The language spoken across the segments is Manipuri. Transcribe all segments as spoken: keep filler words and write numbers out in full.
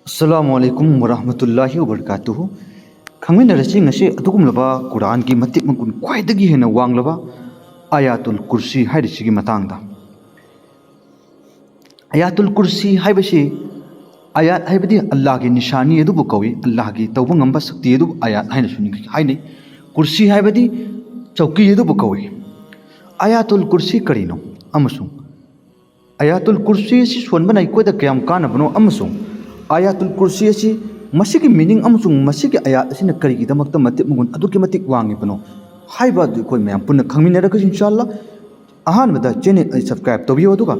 ꯑꯁꯂꯥꯃꯨ ꯑꯂꯥꯏꯀꯨꯝ ꯋꯔꯍꯃꯇꯨꯜꯂꯥꯍꯤ ꯋꯕꯔꯀꯥꯇꯨꯍꯨ꯫ ꯈꯪꯃꯤꯟꯅꯔꯁꯤ ꯉꯁꯤ ꯑꯗꯨꯒꯨꯝꯂꯕ ꯀꯨꯔꯥꯟꯒꯤ ꯃꯇꯤꯛ ꯃꯒꯨꯟ ꯈ꯭ꯋꯥꯏꯗꯒꯤ ꯍꯦꯟꯅ ꯋꯥꯡꯂꯕ ꯑꯥꯌꯥꯇꯨꯜ ꯀꯨꯔꯁꯤ ꯍꯥꯏꯔꯤꯁꯤꯒꯤ ꯃꯇꯥꯡꯗ꯫ ꯑꯥꯌꯥꯇꯨꯜ ꯀꯨꯔꯁꯤ ꯍꯥꯏꯕꯁꯤ, ꯑꯥꯌꯥꯠ ꯍꯥꯏꯕꯗꯤ ꯑꯜꯂꯥꯍꯒꯤ ꯅꯤꯁꯥꯅꯤ ꯑꯗꯨꯕꯨ ꯀꯧꯏ, ꯑꯜꯂꯥꯍꯒꯤ ꯇꯧꯕ ꯉꯝꯕ ꯁꯛꯇꯤ ꯑꯗꯨꯕꯨ ꯑꯥꯌꯥꯠ ꯍꯥꯏꯅꯁꯨ ꯍꯥꯏꯅꯩ꯫ ꯀꯨꯔꯁꯤ ꯍꯥꯏꯕꯗꯤ ꯆꯧꯀꯤ ꯑꯗꯨꯕꯨ ꯀꯧꯏ꯫ ꯑꯥꯌꯥꯇꯨꯜ ꯀꯨꯔꯁꯤ ꯀꯔꯤꯅꯣ ꯑꯃꯁꯨꯡ ꯑꯥꯌꯥꯇꯨꯜ ꯀꯨꯔꯁꯤ ꯑꯁꯤ ꯁꯣꯟꯕꯅ ꯑꯩꯈꯣꯏꯗ ꯀꯌꯥꯝ ꯀꯥꯟꯅꯕꯅꯣ ꯑꯃꯁꯨꯡ ꯑꯥꯌꯥꯇꯨꯜ ꯀꯨꯔꯁꯤ ꯑꯁꯤ, ꯃꯁꯤꯒꯤ meaning ꯑꯃꯁꯨꯡ ꯃꯁꯤꯒꯤ ꯑꯥꯌꯥꯠ ꯑꯁꯤꯅ ꯀꯔꯤꯒꯤꯗꯃꯛꯇ ꯃꯇꯤꯛ ꯃꯒꯨꯟ ꯑꯗꯨꯛꯀꯤ ꯃꯇꯤꯛ ꯋꯥꯡꯉꯤꯕꯅꯣ ꯍꯥꯏꯕ ꯑꯗꯨ ꯑꯩꯈꯣꯏ ꯃꯌꯥꯝ ꯄꯨꯟꯅ ꯈꯪꯃꯤꯟꯅꯔꯒꯁꯤ ꯏꯟꯁꯥ ꯑꯜꯂꯥ꯫ ꯑꯍꯥꯟꯕꯗ channel ꯑꯩ subscribe ꯇꯧꯕꯤꯌꯨ, ꯑꯗꯨꯒ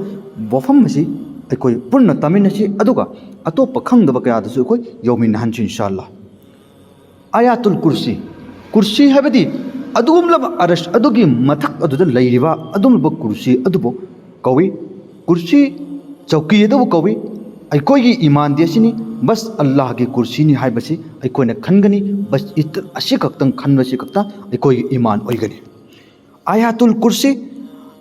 ꯋꯥꯐꯝ ꯑꯁꯤ ꯑꯩꯈꯣꯏ ꯄꯨꯟꯅ ꯇꯥꯃꯤꯟꯅꯁꯤ, ꯑꯗꯨꯒ ꯑꯇꯣꯞꯄ ꯈꯪꯗꯕ ꯀꯌꯥꯗꯁꯨ ꯑꯩꯈꯣꯏ ꯌꯧꯃꯤꯟꯅꯍꯟꯁꯤ ꯏꯟꯁꯥ ꯑꯜꯂꯥ꯫ ꯑꯥꯌꯥꯇꯨꯜ ꯀꯨꯔꯁꯤ꯫ ꯀꯨꯔꯁꯤ ꯍꯥꯏꯕꯗꯤ ꯑꯗꯨꯒꯨꯝꯂꯕ ꯑꯔꯁ ꯑꯗꯨꯒꯤ ꯃꯊꯛ ꯑꯗꯨꯗ ꯂꯩꯔꯤꯕ ꯑꯗꯨꯒꯨꯝꯂꯕ ꯀꯨꯔꯁꯤ ꯑꯗꯨꯕꯨ ꯀꯧꯏ꯫ ꯀꯨꯔꯁꯤ ꯆꯧꯀꯤ ꯑꯗꯨꯕꯨ ꯀꯧꯏ꯫ ꯑꯩꯈꯣꯏꯒꯤ ꯏꯃꯥꯟꯗꯤ ꯑꯁꯤꯅꯤ, ꯕꯁ ꯑꯜꯂꯥꯍꯒꯤ ꯀꯨꯔꯁꯤꯅꯤ ꯍꯥꯏꯕꯁꯤ ꯑꯩꯈꯣꯏꯅ ꯈꯟꯒꯅꯤ꯫ ꯕꯁ ꯏꯠ-, ꯑꯁꯤ ꯈꯛꯇꯪ ꯈꯟꯕꯁꯤ ꯈꯛꯇ ꯑꯩꯈꯣꯏꯒꯤ ꯏꯃꯥꯟ ꯑꯣꯏꯒꯅꯤ꯫ ꯑꯥꯌꯥꯇꯨꯜ ꯀꯨꯔꯁꯤ,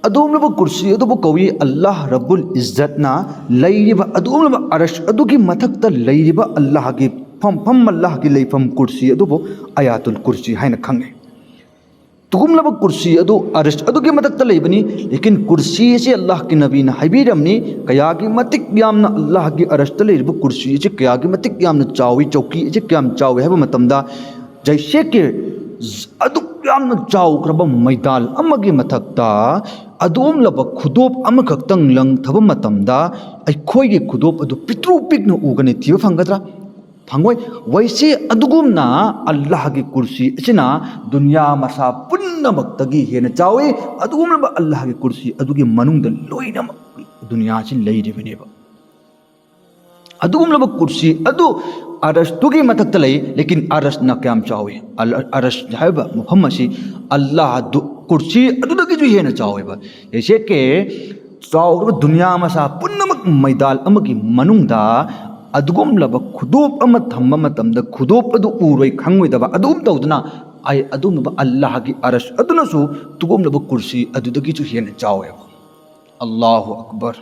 ꯑꯗꯨꯒꯨꯝꯂꯕ ꯀꯨꯔꯁꯤ ꯑꯗꯨꯕꯨ ꯀꯧꯏ꯫ ꯑꯜꯂꯥꯍ ꯔꯕꯨꯜ ꯏꯖꯠꯅ ꯂꯩꯔꯤꯕ ꯑꯗꯨꯒꯨꯝꯂꯕ ꯑꯔꯁ ꯑꯗꯨꯒꯤ ꯃꯊꯛꯇ ꯂꯩꯔꯤꯕ ꯑꯜꯂꯥꯍꯒꯤ ꯐꯝꯐꯝ, ꯑꯜꯂꯥꯍꯒꯤ ꯂꯩꯐꯝ ꯀꯨꯔꯁꯤ ꯑꯗꯨꯕꯨ ꯑꯥꯌꯥꯇꯨꯜ ꯀꯨꯔꯁꯤ ꯍꯥꯏꯅ ꯈꯪꯅꯩ꯫ ꯑꯗꯨꯒꯨꯝꯂꯕ ꯀꯨꯔꯁꯤ ꯑꯗꯨ ꯑꯔꯁ ꯑꯗꯨꯒꯤ ꯃꯊꯛꯇ ꯂꯩꯕꯅꯤ꯫ ꯂꯦꯀꯤꯟ ꯀꯨꯔꯁꯤ ꯑꯁꯤ ꯑꯜꯂꯥꯍꯒꯤ ꯅꯕꯤꯅ ꯍꯥꯏꯕꯤꯔꯝꯅꯤ, ꯀꯌꯥꯒꯤ ꯃꯇꯤꯛ ꯌꯥꯝꯅ ꯑꯜꯂꯥꯍꯒꯤ ꯑꯔꯁꯇ ꯂꯩꯔꯤꯕ ꯀꯨꯔꯁꯤ ꯑꯁꯤ ꯀꯌꯥꯒꯤ ꯃꯇꯤꯛ ꯌꯥꯝꯅ ꯆꯥꯎꯏ, ꯆꯧꯀꯤ ꯑꯁꯤ ꯀꯌꯥꯝ ꯆꯥꯎꯏ ꯍꯥꯏꯕ ꯃꯇꯝꯗ, ꯖꯩꯁꯦ ꯀꯤ ꯑꯗꯨꯛ ꯌꯥꯝꯅ ꯆꯥꯎꯈ꯭ꯔꯕ ꯃꯩꯗꯥꯜ ꯑꯃꯒꯤ ꯃꯊꯛꯇ ꯑꯗꯨꯒꯨꯝꯂꯕ ꯈꯨꯗꯣꯞ ꯑꯃꯈꯛꯇꯪ ꯂꯪꯊꯕ ꯃꯇꯝꯗ ꯑꯩꯈꯣꯏꯒꯤ ꯈꯨꯗꯣꯞ ꯑꯗꯨ ꯄꯤꯛꯇ꯭ꯔꯨ ꯄꯤꯛꯅ ꯎꯒꯅꯤ, ꯊꯤꯕ ꯐꯪꯒꯗ꯭ꯔꯥ? ꯐꯪꯉꯣꯏ꯫ ꯋꯩꯁꯦ ꯑꯗꯨꯒꯨꯝꯅ ꯑꯜꯂꯥꯍꯒꯤ ꯀꯨꯔꯁꯤ ꯑꯁꯤꯅ ꯗꯨꯅꯤꯌꯥ ꯃꯁꯥ ꯄꯨꯝꯅꯃꯛꯇꯒꯤ ꯍꯦꯟꯅ ꯆꯥꯎꯏ꯫ ꯑꯗꯨꯒꯨꯝꯂꯕ ꯑꯜꯂꯥꯍꯒꯤ ꯀꯨꯔꯁꯤ ꯑꯗꯨꯒꯤ ꯃꯅꯨꯡꯗ ꯂꯣꯏꯅꯃꯛ ꯗꯨꯅꯤꯌꯥꯁꯤ ꯂꯩꯔꯤꯕꯅꯦꯕ꯫ ꯑꯗꯨꯒꯨꯝꯂꯕ ꯀꯨꯔꯁꯤ ꯑꯗꯨ ꯑꯔꯁꯇꯨꯒꯤ ꯃꯊꯛꯇ ꯂꯩ, ꯂꯦꯀꯤꯟ ꯑꯔꯁꯅ ꯀꯌꯥꯝ ꯆꯥꯎꯏ? ꯑꯜ-, ꯑꯔꯁ ꯍꯥꯏꯕ ꯃꯐꯝ ꯑꯁꯤ ꯑꯜꯂꯥꯍꯗꯨ ꯀꯨꯔꯁꯤ ꯑꯗꯨꯗꯒꯤꯁꯨ ꯍꯦꯟꯅ ꯆꯥꯎꯋꯦꯕ꯫ ꯖꯩꯁꯦ ꯀꯤ ꯆꯥꯎꯔꯕ ꯗꯨꯅꯤꯌꯥ ꯃꯁꯥ ꯄꯨꯝꯅꯃꯛ ꯃꯩꯗꯥꯜ ꯑꯃꯒꯤ ꯃꯅꯨꯡꯗ ꯑꯗꯨꯒꯨꯝꯂꯕ ꯈꯨꯗꯣꯞ ꯑꯃ ꯊꯝꯕ ꯃꯇꯝꯗ ꯈꯨꯗꯣꯞ ꯑꯗꯨ ꯎꯔꯣꯏ, ꯈꯪꯉꯣꯏꯗꯕ ꯑꯗꯨꯒꯨꯝ ꯇꯧꯗꯅ, ꯑꯩ ꯑꯗꯨꯒꯨꯝꯂꯕ ꯑꯜꯂꯥꯍꯒꯤ ꯑꯔꯁ ꯑꯗꯨꯅꯁꯨ ꯑꯗꯨꯒꯨꯝꯂꯕ ꯀꯨꯔꯁꯤ ꯑꯗꯨꯗꯒꯤꯁꯨ ꯍꯦꯟꯅ ꯆꯥꯎꯋꯦꯕ꯫ ꯑꯜꯂꯥꯍꯨ ꯑꯛꯕꯔ!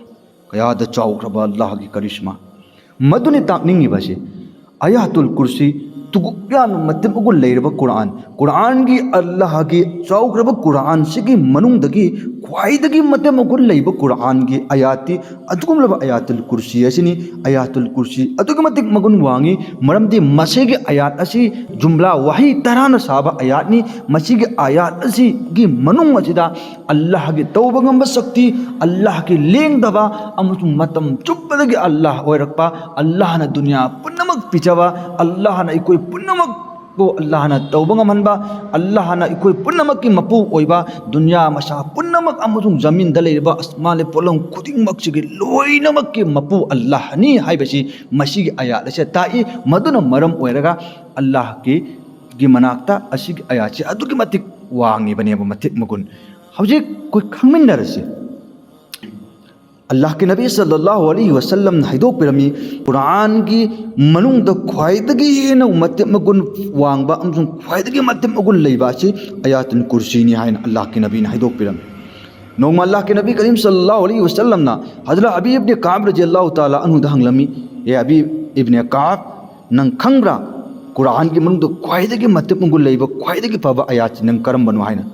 ꯀꯌꯥꯗ ꯆꯥꯎꯈ꯭ꯔꯕ ꯑꯜꯂꯥꯍꯒꯤ ꯀꯔꯤꯁꯃꯥ! ꯃꯗꯨꯅꯤ ꯇꯥꯛꯅꯤꯡꯉꯤꯕꯁꯤ꯫ ꯑꯌꯥꯇꯨꯜ ꯀꯨꯔꯁꯤ ꯇꯨꯒꯨꯛ ꯌꯥꯝꯅ ꯃꯇꯤꯛ ꯃꯒꯨꯟ ꯂꯩꯔꯕ ꯀꯨꯔꯥꯟ, ꯀꯨꯔꯥꯟꯒꯤ, ꯑꯜꯂꯥꯍꯒꯤ ꯆꯥꯎꯈ꯭ꯔꯕ ꯀꯨꯔꯥꯟꯁꯤꯒꯤ ꯃꯅꯨꯡꯗꯒꯤ ꯈ꯭ꯋꯥꯏꯗꯒꯤ ꯃꯇꯤꯛ ꯃꯒꯨꯟ ꯂꯩꯕ ꯀꯨꯔꯥꯟꯒꯤ ꯑꯌꯥꯠꯇꯤ ꯑꯗꯨꯒꯨꯝꯂꯕ ꯑꯌꯥꯇꯨꯜ ꯀꯨꯔꯁꯤ ꯑꯁꯤꯅꯤ꯫ ꯑꯌꯥꯇꯨꯜ ꯀꯨꯔꯁꯤ ꯑꯗꯨꯛꯀꯤ ꯃꯇꯤꯛ ꯃꯒꯨꯟ ꯋꯥꯡꯉꯤ, ꯃꯔꯝꯗꯤ ꯃꯁꯤꯒꯤ ꯑꯌꯥꯠ ꯑꯁꯤ ꯖꯨꯝꯂꯥ ꯋꯥꯍꯩ ꯇꯔꯥꯅ ꯁꯥꯕ ꯑꯌꯥꯠꯅꯤ꯫ ꯃꯁꯤꯒꯤ ꯑꯌꯥꯠ ꯑꯁꯤꯒꯤ ꯃꯅꯨꯡ ꯑꯁꯤꯗ ꯑꯜꯂꯥꯍꯒꯤ ꯇꯧꯕ ꯉꯝꯕ ꯁꯛꯇꯤ, ꯑꯜꯂꯥꯍꯒꯤ ꯂꯦꯡꯗꯕ ꯑꯃꯁꯨꯡ ꯃꯇꯝ ꯆꯨꯞꯄꯗꯒꯤ ꯑꯜꯂꯥꯍ ꯑꯣꯏꯔꯛꯄ, ꯑꯜꯂꯥꯍꯅ ꯗꯨꯅꯤꯌꯥ ꯄꯨꯝꯅꯃꯛ ꯄꯤꯖꯕ, ꯑꯜꯂꯥꯍꯅ ꯑꯩꯈꯣꯏ ꯄꯨꯝꯅꯃꯛꯄꯨ ꯑꯜꯂꯥꯍꯅ ꯇꯧꯕ ꯉꯝꯍꯟꯕ, ꯑꯜꯂꯥꯍꯅ ꯑꯩꯈꯣꯏ ꯄꯨꯝꯅꯃꯛꯀꯤ ꯃꯄꯨ ꯑꯣꯏꯕ, ꯗꯨꯅꯤꯌꯥ ꯃꯁꯥ ꯄꯨꯝꯅꯃꯛ ꯑꯃꯁꯨꯡ ꯖꯃꯤꯟꯗ ꯂꯩꯔꯤꯕ ꯑꯁꯃꯥꯟ ꯄꯣꯠꯂꯝ ꯈꯨꯗꯤꯡꯃꯛꯁꯤꯒꯤ ꯂꯣꯏꯅꯃꯛꯀꯤ ꯃꯄꯨ ꯑꯜꯂꯥꯍꯅꯤ ꯍꯥꯏꯕꯁꯤ ꯃꯁꯤꯒꯤ ꯑꯌꯥꯠ ꯑꯁꯤꯗ ꯇꯥꯛꯏ꯫ ꯃꯗꯨꯅ ꯃꯔꯝ ꯑꯣꯏꯔꯒ ꯑꯜꯂꯥꯍꯒꯤ ꯒꯤ ꯃꯅꯥꯛꯇ ꯑꯁꯤꯒꯤ ꯑꯌꯥꯠꯁꯤ ꯑꯗꯨꯛꯀꯤ ꯃꯇꯤꯛ ꯋꯥꯡꯉꯤꯕꯅꯦꯕ, ꯃꯇꯤꯛ ꯃꯒꯨꯟ꯫ ꯍꯧꯖꯤꯛ ꯑꯩꯈꯣꯏ ꯈꯪꯃꯤꯟꯅꯔꯁꯤ꯫ ꯑꯜꯂꯥꯍꯀꯤ ꯅꯕꯤ ꯁꯜꯂꯜꯂꯥꯍꯨ ꯑꯂꯩꯍꯤ ꯋꯁꯜꯂꯝꯅ ꯍꯥꯏꯗꯣꯛꯄꯤꯔꯝꯃꯤ, ꯀꯨꯔꯥꯟꯒꯤ ꯃꯅꯨꯡꯗ ꯈ꯭ꯋꯥꯏꯗꯒꯤ ꯍꯦꯟꯅ ꯃꯇꯤꯛ ꯃꯒꯨꯟ ꯋꯥꯡꯕ ꯑꯃꯁꯨꯡ ꯈ꯭ꯋꯥꯏꯗꯒꯤ ꯃꯇꯤꯛ ꯃꯒꯨꯟ ꯂꯩꯕ ꯑꯁꯤ ꯑꯌꯥꯇꯨꯜ ꯀꯨꯔꯁꯤꯅꯤ ꯍꯥꯏꯅ ꯑꯜꯂꯥꯍꯀꯤ ꯅꯕꯤꯅ ꯍꯥꯏꯗꯣꯛꯄꯤꯔꯝꯃꯤ꯫ ꯅꯣꯡꯃ ꯑꯜꯂꯥꯍꯀꯤ ꯅꯕꯤ ꯀꯔꯤꯝ ꯁꯜꯂꯜꯂꯥꯍꯨ ꯑꯂꯩꯍꯤ ꯋꯁꯜꯂꯝꯅ ꯍꯖꯔꯠ ꯑꯕꯤ ꯏꯕꯅꯦ ꯀꯥꯕ ꯔꯖꯤꯌꯜꯂꯥꯍꯨ ꯇꯥꯂꯥ ꯑꯟꯍꯨꯗ ꯍꯪꯂꯝꯃꯤ, "ꯑꯦ ꯑꯕꯤ ꯏꯕꯅꯦ ꯀꯥꯕ, ꯅꯪ ꯈꯪꯕ꯭ꯔꯥ? ꯀꯨꯔꯥꯟꯒꯤ ꯃꯅꯨꯡꯗ ꯈ꯭ꯋꯥꯏꯗꯒꯤ ꯃꯇꯤꯛ ꯃꯒꯨꯟ ꯂꯩꯕ, ꯈ꯭ꯋꯥꯏꯗꯒꯤ ꯐꯕ ꯑꯌꯥꯠꯁꯤ ꯅꯪ ꯀꯔꯝꯕꯅꯣ?" ꯍꯥꯏꯅ꯫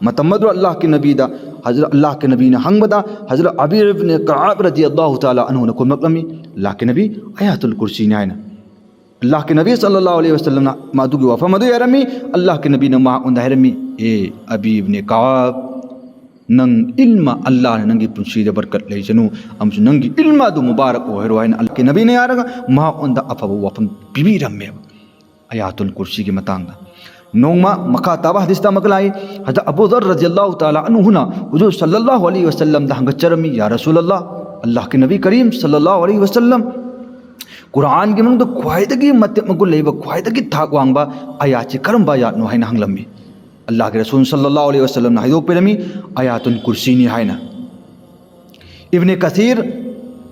ꯃꯇꯝ ꯑꯗꯨ ꯑꯜꯂꯥꯍꯀꯤ ꯅꯕꯤꯗ, ꯍꯖꯔꯠ ꯑꯜꯂꯥꯍꯀꯤ ꯅꯕꯤꯅ ꯍꯪꯕꯗ, ꯍꯖꯔꯠ ꯑꯕꯤ ꯏꯕꯅꯦ ꯀꯥꯕ ꯔꯖꯤꯌꯜꯂꯥꯍꯨ ꯇꯥꯂꯥ ꯑꯟꯍꯨꯅ ꯈꯨꯝꯂꯛꯂꯝꯃꯤ, "ꯑꯜꯂꯥꯍꯀꯤ ꯅꯕꯤ, ꯑꯌꯥꯇꯨꯜ ꯀꯨꯔꯁꯤꯅꯤ" ꯍꯥꯏꯅ꯫ ꯑꯜꯂꯥꯍꯀꯤ ꯅꯕꯤ ꯁꯜꯂꯜꯂꯥꯍꯨ ꯑꯂꯩꯍꯤ ꯋꯁꯜꯂꯝꯅ ꯃꯗꯨꯒꯤ ꯋꯥꯐꯝ ꯑꯗꯨ ꯌꯥꯔꯝꯃꯤ꯫ ꯑꯜꯂꯥꯍꯀꯤ ꯅꯕꯤꯅ ꯃꯍꯥꯛꯉꯣꯟꯗ ꯍꯥꯏꯔꯝꯃꯤ, "ꯑꯦ ꯑꯕꯤ ꯏꯕꯅꯦ ꯀꯥꯕ, ꯅꯪ ꯏꯜꯃ, ꯑꯜꯂꯥꯍꯅ ꯅꯪꯒꯤ ꯄꯨꯟꯁꯤꯗ ꯕꯔꯀꯠ ꯂꯩꯖꯅꯨ ꯑꯃꯁꯨꯡ ꯅꯪꯒꯤ ꯏꯜꯃ ꯑꯗꯨ ꯃꯨꯕꯥꯔꯛ ꯑꯣꯏꯍꯔꯣ" ꯍꯥꯏꯅ ꯑꯜꯂꯥꯍꯀꯤ ꯅꯕꯤꯅ ꯌꯥꯔꯒ ꯃꯍꯥꯛꯉꯣꯟꯗ ꯑꯐꯕ ꯋꯥꯐꯝ ꯄꯤꯕꯤꯔꯝꯃꯦꯕ ꯑꯌꯥꯇꯨꯜ ꯀꯨꯔꯁꯤꯒꯤ ꯃꯇꯥꯡꯗ꯫ ꯅꯣꯡꯃ ꯃꯈꯥ ꯇꯥꯕ ꯍꯗꯤꯁꯇ ꯑꯃꯨꯛꯀ ꯂꯥꯛꯏ, ꯍꯖꯔꯠ ꯑꯕꯨ ꯙꯔ ꯔꯖꯤꯌꯜꯂꯥꯍꯨ ꯇꯥꯂꯥ ꯑꯟꯍꯨꯅ ꯍꯨꯖꯨꯔ ꯁꯜꯂꯜꯂꯥꯍꯨ ꯑꯂꯩꯍꯤ ꯋꯁꯜꯂꯝꯗ ꯍꯪꯒꯠꯆꯔꯝꯃꯤ, "ꯌꯥ ꯔꯁꯨꯂꯜꯂꯥꯍ, ꯑꯜꯂꯥꯍꯀꯤ ꯅꯕꯤ ꯀꯔꯤꯝ ꯁꯜꯂꯜꯂꯥꯍꯨ ꯑꯂꯩꯍꯤ ꯋꯁꯜꯂꯝ, ꯀꯨꯔꯥꯟꯒꯤ ꯃꯅꯨꯡꯗ ꯈ꯭ꯋꯥꯏꯗꯒꯤ ꯃꯇꯤꯛ ꯃꯒꯨꯟ ꯂꯩꯕ, ꯈ꯭ꯋꯥꯏꯗꯒꯤ ꯊꯥꯛ ꯋꯥꯡꯕ ꯑꯌꯥꯠꯁꯤ ꯀꯔꯝꯕ ꯑꯌꯥꯠꯅꯣ?" ꯍꯥꯏꯅ ꯍꯪꯂꯝꯃꯤ꯫ ꯑꯜꯂꯥꯍꯀꯤ ꯔꯁꯨꯜ ꯁꯜꯂꯜꯂꯥꯍꯨ ꯑꯂꯩꯍꯤ ꯋꯁꯜꯂꯝꯅ ꯍꯥꯏꯗꯣꯛꯄꯤꯔꯝꯃꯤ, "ꯑꯌꯥꯇꯨꯜ ꯀꯨꯔꯁꯤꯅꯤ" ꯍꯥꯏꯅ꯫ ꯏꯕꯅꯦ ꯀꯁꯤꯔ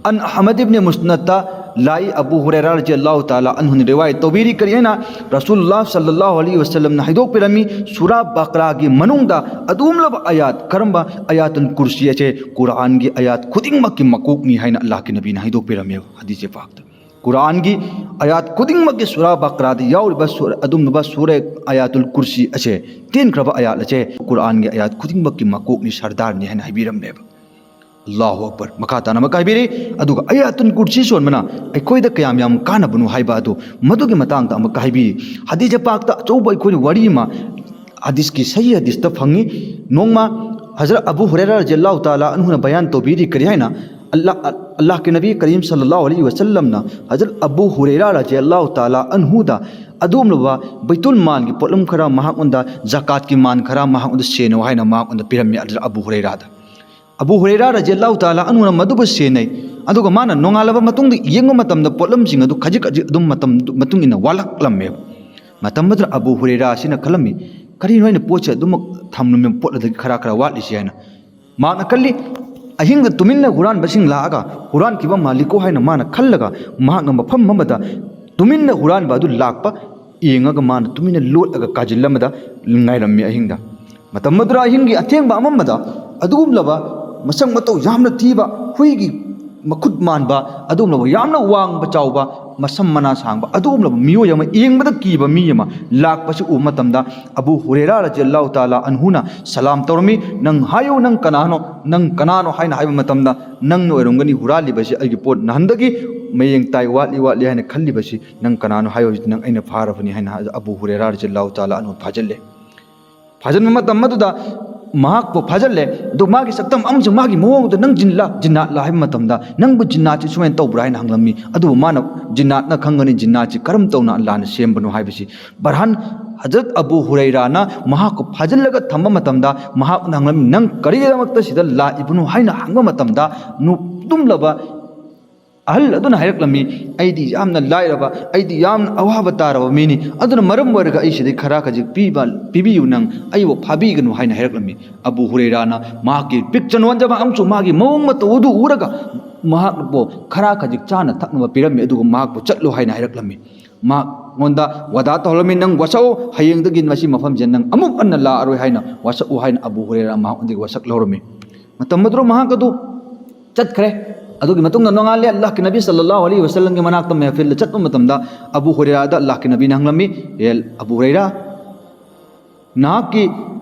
ꯑꯟ ꯑꯍꯃꯗ ꯏꯕꯅꯦ ꯃꯨꯁꯅꯗꯇ ꯂꯥꯛꯏ, ꯑꯕꯨ ꯍꯨꯔꯦꯔꯥ ꯔꯖꯤꯌꯜꯂꯥꯍꯨ ꯇꯥꯂꯥ ꯑꯟꯍꯨꯅ ꯔꯤꯋꯥꯌꯠ ꯇꯧꯕꯤꯔꯤ꯫ ꯀꯔꯤ ꯍꯥꯏꯅ? ꯔꯁꯨꯜꯂꯥꯍ ꯁꯜꯂꯜꯂꯥꯍꯨ ꯑꯂꯩꯍꯤ ꯋꯁꯜꯂꯝꯅ ꯍꯥꯏꯗꯣꯛꯄꯤꯔꯝꯃꯤ, ꯁꯨꯔꯥ ꯕꯀꯔꯥꯒꯤ ꯃꯅꯨꯡꯗ ꯑꯗꯨꯒꯨꯝꯂꯕ ꯑꯌꯥꯠ, ꯀꯔꯝꯕ? ꯑꯌꯥꯇꯨꯜ ꯀꯨꯔꯁꯤ ꯑꯁꯦ ꯀꯨꯔꯥꯟꯒꯤ ꯑꯌꯥꯠ ꯈꯨꯗꯤꯡꯃꯛꯀꯤ ꯃꯀꯣꯛꯅꯤ ꯍꯥꯏꯅ ꯑꯜꯂꯥꯍꯀꯤ ꯅꯕꯤꯅ ꯍꯥꯏꯗꯣꯛꯄꯤꯔꯝꯃꯦꯕ ꯍꯗꯤꯁ ꯄꯥꯛꯇ꯫ ꯀꯨꯔꯥꯟꯒꯤ ꯑꯌꯥꯠ ꯈꯨꯗꯤꯡꯃꯛꯀꯤ ꯁꯨꯔꯥ ꯕꯀꯔꯥꯗ ꯌꯥꯎꯔꯤꯕ ꯁꯨꯔ-, ꯑꯗꯨꯝꯂꯕ ꯁꯨꯔꯥ ꯑꯌꯥꯇꯨꯜ ꯀꯨꯔꯁꯤ ꯑꯁꯦ, ꯇꯦꯟꯈ꯭ꯔꯕ ꯑꯌꯥꯠ ꯑꯁꯦ, ꯀꯨꯔꯥꯟꯒꯤ ꯑꯌꯥꯠ ꯈꯨꯗꯤꯡꯃꯛꯀꯤ ꯃꯀꯣꯛꯅꯤ, ꯁꯔꯗꯥꯔꯅꯤ ꯍꯥꯏꯅ ꯍꯥꯏꯕꯤꯔꯝꯃꯦꯕ꯫ ꯑꯜꯂꯥꯍꯨ ꯑꯛꯕꯔ꯫ ꯃꯈꯥ ꯇꯥꯅ ꯑꯃꯨꯛꯀ ꯍꯥꯏꯕꯤꯔꯤ, ꯑꯗꯨꯒ ꯑꯌꯥꯇꯨꯜ ꯀꯨꯔꯁꯤ ꯁꯣꯟꯕꯅ ꯑꯩꯈꯣꯏꯗ ꯀꯌꯥꯝ ꯌꯥꯝ ꯀꯥꯟꯅꯕꯅꯣ ꯍꯥꯏꯕ ꯑꯗꯨ ꯃꯗꯨꯒꯤ ꯃꯇꯥꯡꯗ ꯑꯃꯨꯛꯀ ꯍꯥꯏꯕꯤꯔꯤ꯫ ꯍꯗꯤꯁ ꯄꯥꯛꯇ ꯑꯆꯧꯕ ꯑꯩꯈꯣꯏꯅ ꯋꯥꯔꯤ ꯑꯃ ꯍꯗꯤꯁꯀꯤ, ꯁꯍꯤ ꯍꯗꯤꯁꯇ ꯐꯪꯉꯤ꯫ ꯅꯣꯡꯃ ꯍꯖꯔꯠ ꯑꯕꯨ ꯍꯨꯔꯦꯔꯥ ꯔꯖꯤꯌꯜꯂꯥꯍꯨ ꯇꯥꯂꯥ ꯑꯟꯍꯨꯅ ꯕꯌꯥꯟ ꯇꯧꯕꯤꯔꯤ꯫ ꯀꯔꯤ ꯍꯥꯏꯅ? ꯑꯜꯂꯥ-, ꯑꯜꯂꯥꯍꯀꯤ ꯅꯕꯤ ꯀꯔꯤꯝ ꯁꯜꯂꯜꯂꯥꯍꯨ ꯑꯂꯩꯍꯤ ꯋꯁꯜꯂꯝꯅ ꯍꯖꯔꯠ ꯑꯕꯨ ꯍꯨꯔꯦꯔꯥ ꯔꯖꯤꯌꯜꯂꯥꯍꯨ ꯇꯥꯂꯥ ꯑꯟꯍꯨꯗ ꯑꯗꯨꯒꯨꯝꯂꯕ ꯕꯩꯇꯨꯜ ꯃꯥꯜꯒꯤ ꯄꯣꯠꯂꯝ ꯈꯔ ꯃꯍꯥꯛꯉꯣꯟꯗ, ꯖꯀꯥꯠꯀꯤ ꯃꯥꯜ ꯈꯔ ꯃꯍꯥꯛꯉꯣꯟꯗ ꯁꯦꯟꯅꯧ ꯍꯥꯏꯅ ꯃꯍꯥꯛꯉꯣꯟꯗ ꯄꯤꯔꯝꯃꯤ ꯍꯖꯔꯠ ꯑꯕꯨ ꯍꯨꯔꯦꯔꯥꯗ꯫ ꯑꯕꯨ ꯍꯨꯔꯦꯔꯥ ꯔꯖꯤꯌꯜꯂꯥꯍꯨ ꯇꯥꯂꯥ ꯑꯟꯍꯨꯅ ꯃꯗꯨꯕꯨ ꯁꯦꯟꯅꯩ꯫ ꯑꯗꯨꯒ ꯃꯥꯅ ꯅꯣꯡꯉꯥꯜꯂꯕ ꯃꯇꯨꯡꯗ ꯌꯦꯡꯕ ꯃꯇꯝꯗ ꯄꯣꯠꯂꯝꯁꯤꯡ ꯑꯗꯨ ꯈꯖꯤꯛ ꯈꯖꯤꯛ ꯑꯗꯨꯝ ꯃꯇꯝ ꯃꯇꯨꯡ ꯏꯟꯅ ꯋꯥꯠꯂꯛꯂꯝꯃꯦꯕ꯫ ꯃꯇꯝ ꯑꯗꯨꯗ ꯑꯕꯨ ꯍꯨꯔꯦꯔꯥ ꯑꯁꯤꯅ ꯈꯜꯂꯝꯃꯤ, "ꯀꯔꯤꯅꯣ ꯑꯩꯅ ꯄꯣꯠꯁꯦ ꯑꯗꯨꯃꯛ ꯊꯝꯂꯝꯃꯤꯕ ꯄꯣꯠ ꯑꯗꯨꯗꯒꯤ ꯈꯔ ꯈꯔ ꯋꯥꯠꯂꯤꯁꯤ?" ꯍꯥꯏꯅ꯫ ꯃꯍꯥꯛꯅ ꯈꯜꯂꯤ, ꯑꯍꯤꯡꯗ ꯇꯨꯃꯤꯟꯅ ꯍꯨꯔꯥꯟꯕꯁꯤꯡ ꯂꯥꯛꯑꯒ ꯍꯨꯔꯥꯟꯈꯤꯕ ꯃꯥꯜꯂꯤꯀꯣ ꯍꯥꯏꯅ ꯃꯥꯅ ꯈꯜꯂꯒ ꯃꯍꯥꯛꯅ ꯃꯐꯝ ꯑꯃꯗ ꯇꯨꯃꯤꯟꯅ ꯍꯨꯔꯥꯟꯕ ꯑꯗꯨ ꯂꯥꯛꯄ ꯌꯦꯡꯉꯒ ꯃꯥꯅ ꯇꯨꯃꯤꯟꯅ ꯂꯣꯠꯂꯒ ꯀꯥꯖꯤꯜ ꯑꯃꯗ ꯉꯥꯏꯔꯝꯃꯤ ꯑꯍꯤꯡꯗ꯫ ꯃꯇꯝ ꯑꯗꯨꯗ ꯑꯍꯤꯡꯒꯤ ꯑꯊꯦꯡꯕ ꯑꯃꯝꯕꯗ ꯑꯗꯨꯒꯨꯝꯂꯕ ꯃꯁꯛ ꯃꯇꯧ ꯌꯥꯝꯅ ꯊꯤꯕ, ꯍꯨꯏꯒꯤ ꯃꯈꯨꯠ ꯃꯥꯟꯕ, ꯑꯗꯨꯒꯨꯝꯂꯕ ꯌꯥꯝꯅ ꯋꯥꯡꯕ ꯆꯥꯎꯕ, ꯃꯁꯝ ꯃꯅꯥ ꯁꯥꯡꯕ, ꯑꯗꯨꯒꯨꯝꯂꯕ ꯃꯤꯑꯣꯏ ꯑꯃ, ꯌꯦꯡꯕꯗ ꯀꯤꯕ ꯃꯤ ꯑꯃ ꯂꯥꯛꯄꯁꯤ ꯎꯕ ꯃꯇꯝꯗ ꯑꯕꯨ ꯍꯨꯔꯦꯔꯥ ꯔꯖꯤꯌꯜꯂꯥꯍꯨ ꯇꯥꯂꯥ ꯑꯟꯍꯨꯅ ꯁꯂꯥꯝ ꯇꯧꯔꯝꯃꯤ꯫ "ꯅꯪ ꯍꯥꯏꯌꯨ, ꯅꯪ ꯀꯅꯥꯅꯣ? ꯅꯪ ꯀꯅꯥꯅꯣ?" ꯍꯥꯏꯅ ꯍꯥꯏꯕ ꯃꯇꯝꯗ, "ꯅꯪꯅ ꯑꯣꯏꯔꯝꯒꯅꯤ ꯍꯨꯔꯥꯜꯂꯤꯕꯁꯤ, ꯑꯩꯒꯤ ꯄꯣꯠ ꯅꯍꯥꯟꯗꯒꯤ ꯃꯌꯦꯡ ꯇꯥꯏ, ꯋꯥꯠꯂꯤ, ꯋꯥꯠꯂꯤ ꯍꯥꯏꯅ ꯈꯜꯂꯤꯕꯁꯤ ꯅꯪ ꯀꯅꯥꯅꯣ? ꯍꯥꯏꯌꯨ, ꯍꯧꯖꯤꯛꯇꯤ ꯅꯪ ꯑꯩꯅ ꯐꯥꯔꯕꯅꯤ" ꯍꯥꯏꯅ ꯑꯕꯨ ꯍꯨꯔꯦꯔꯥ ꯔꯖꯤꯌꯜꯂꯥꯍꯨ ꯇꯥꯂꯥ ꯑꯟꯍꯨ ꯐꯥꯖꯤꯜꯂꯦ꯫ ꯐꯥꯖꯤꯟꯕ ꯃꯇꯝ ꯑꯗꯨꯗ ꯃꯍꯥꯛꯄꯨ ꯐꯥꯖꯤꯜꯂꯦ꯫ ꯑꯗꯨ ꯃꯥꯒꯤ ꯁꯛꯇꯝ ꯑꯃꯁꯨꯡ ꯃꯥꯒꯤ ꯃꯑꯣꯡꯗ, "ꯅꯪ ꯖꯤꯟꯂꯥ, ꯖꯤꯟꯅꯥꯠꯂꯥ?" ꯍꯥꯏꯕ ꯃꯇꯝꯗ, "ꯅꯪꯕꯨ ꯖꯤꯟꯅꯥꯠꯁꯤ ꯁꯨꯃꯥꯏꯅ ꯇꯧꯕ꯭ꯔꯥ?" ꯍꯥꯏꯅ ꯍꯪꯂꯝꯃꯤ꯫ ꯑꯗꯨꯕꯨ ꯃꯥꯅ ꯖꯤꯟꯅꯥꯠꯅ ꯈꯪꯒꯅꯤ, ꯖꯤꯟꯅꯥꯠꯁꯤ ꯀꯔꯝ ꯇꯧꯅ ꯑꯜꯂꯥꯍꯅ ꯁꯦꯝꯕꯅꯣ ꯍꯥꯏꯕꯁꯤ꯫ ꯕꯔꯍꯥꯟ, ꯍꯖꯔꯠ ꯑꯕꯨ ꯍꯨꯔꯩꯔꯥꯅ ꯃꯍꯥꯛꯄꯨ ꯐꯥꯖꯤꯜꯂꯒ ꯊꯝꯕ ꯃꯇꯝꯗ ꯃꯍꯥꯛꯅ ꯍꯪꯂꯝꯃꯤ, "ꯅꯪ ꯀꯔꯤꯒꯤꯗꯃꯛꯇ ꯁꯤꯗ ꯂꯥꯛꯏꯕꯅꯣ?" ꯍꯥꯏꯅ ꯍꯪꯕ ꯃꯇꯝꯗ, ꯅꯨ-, ꯑꯗꯨꯝꯂꯕ ꯑꯍꯜ ꯑꯗꯨꯅ ꯍꯥꯏꯔꯛꯂꯝꯃꯤ, "ꯑꯩꯗꯤ ꯌꯥꯝꯅ ꯂꯥꯏꯔꯕ, ꯑꯩꯗꯤ ꯌꯥꯝꯅ ꯑꯋꯥꯕ ꯇꯥꯔꯕ ꯃꯤꯅꯤ, ꯑꯗꯨꯅ ꯃꯔꯝ ꯑꯣꯏꯔꯒ ꯑꯩ ꯁꯤꯗꯩ ꯈꯔ ꯈꯖꯤꯛ ꯄꯤꯕ, ꯄꯤꯕꯤꯌꯨ, ꯅꯪ ꯑꯩꯕꯨ ꯐꯥꯕꯤꯒꯅꯨ" ꯍꯥꯏꯅ ꯍꯥꯏꯔꯛꯂꯝꯃꯤ꯫ ꯑꯕꯨ ꯍꯨꯔꯩꯔꯥꯅ ꯃꯍꯥꯛꯀꯤ ꯄꯤꯛ ꯆꯟ ꯋꯥꯟꯖꯕ ꯑꯃꯁꯨꯡ ꯃꯥꯒꯤ ꯃꯑꯣꯡ ꯃꯇꯧ ꯑꯗꯨ ꯎꯔꯒ ꯃꯍꯥꯛꯄꯨ ꯈꯔ ꯈꯖꯤꯛ ꯆꯥꯅ ꯊꯛꯅꯕ ꯄꯤꯔꯝꯃꯤ, ꯑꯗꯨꯒ ꯃꯍꯥꯛꯄꯨ ꯆꯠꯂꯨ ꯍꯥꯏꯅ ꯍꯥꯏꯔꯛꯂꯝꯃꯤ꯫ ꯃꯍꯥꯛꯉꯣꯟꯗ ꯋꯥꯗꯥ ꯇꯧꯍꯜꯂꯝꯃꯤ, "ꯅꯪ ꯋꯥꯁꯛꯎ, ꯍꯌꯦꯡꯗꯒꯤ ꯃꯁꯤ ꯃꯐꯝꯁꯦ ꯅꯪ ꯑꯃꯨꯛ ꯍꯟꯅ ꯂꯥꯛꯑꯔꯣꯏ" ꯍꯥꯏꯅ, "ꯋꯥꯁꯛꯎ" ꯍꯥꯏꯅ ꯑꯕꯨ ꯍꯨꯔꯩꯔꯥ ꯃꯍꯥꯛꯉꯣꯟꯗꯒꯤ ꯋꯥꯁꯛ ꯂꯧꯔꯝꯃꯤ꯫ ꯃꯇꯝ ꯑꯗꯨꯗ ꯃꯍꯥꯛ ꯑꯗꯨ ꯆꯠꯈ꯭ꯔꯦ꯫ ꯑꯗꯨꯒꯤ ꯃꯇꯨꯡꯗ ꯅꯣꯡꯉꯥꯜꯂꯦ, ꯑꯜꯂꯥꯍꯀꯤ ꯅꯕꯤ ꯁꯜꯂꯜꯂꯥꯍꯨ ꯑꯂꯩꯍꯤ ꯋꯁꯜꯂꯝꯒꯤ ꯃꯅꯥꯛꯇ ꯃꯦꯍꯐꯤꯜꯗ ꯆꯠꯄ ꯃꯇꯝꯗ ꯑꯕꯨ ꯍꯨꯔꯩꯔꯥꯗ ꯑꯜꯂꯥꯍꯀꯤ ꯅꯕꯤꯅ ꯍꯪꯂꯝꯃꯤ, "ꯑꯦ ꯑꯕꯨ ꯍꯨꯔꯩꯔꯥ, ꯅꯍꯥꯛꯀꯤ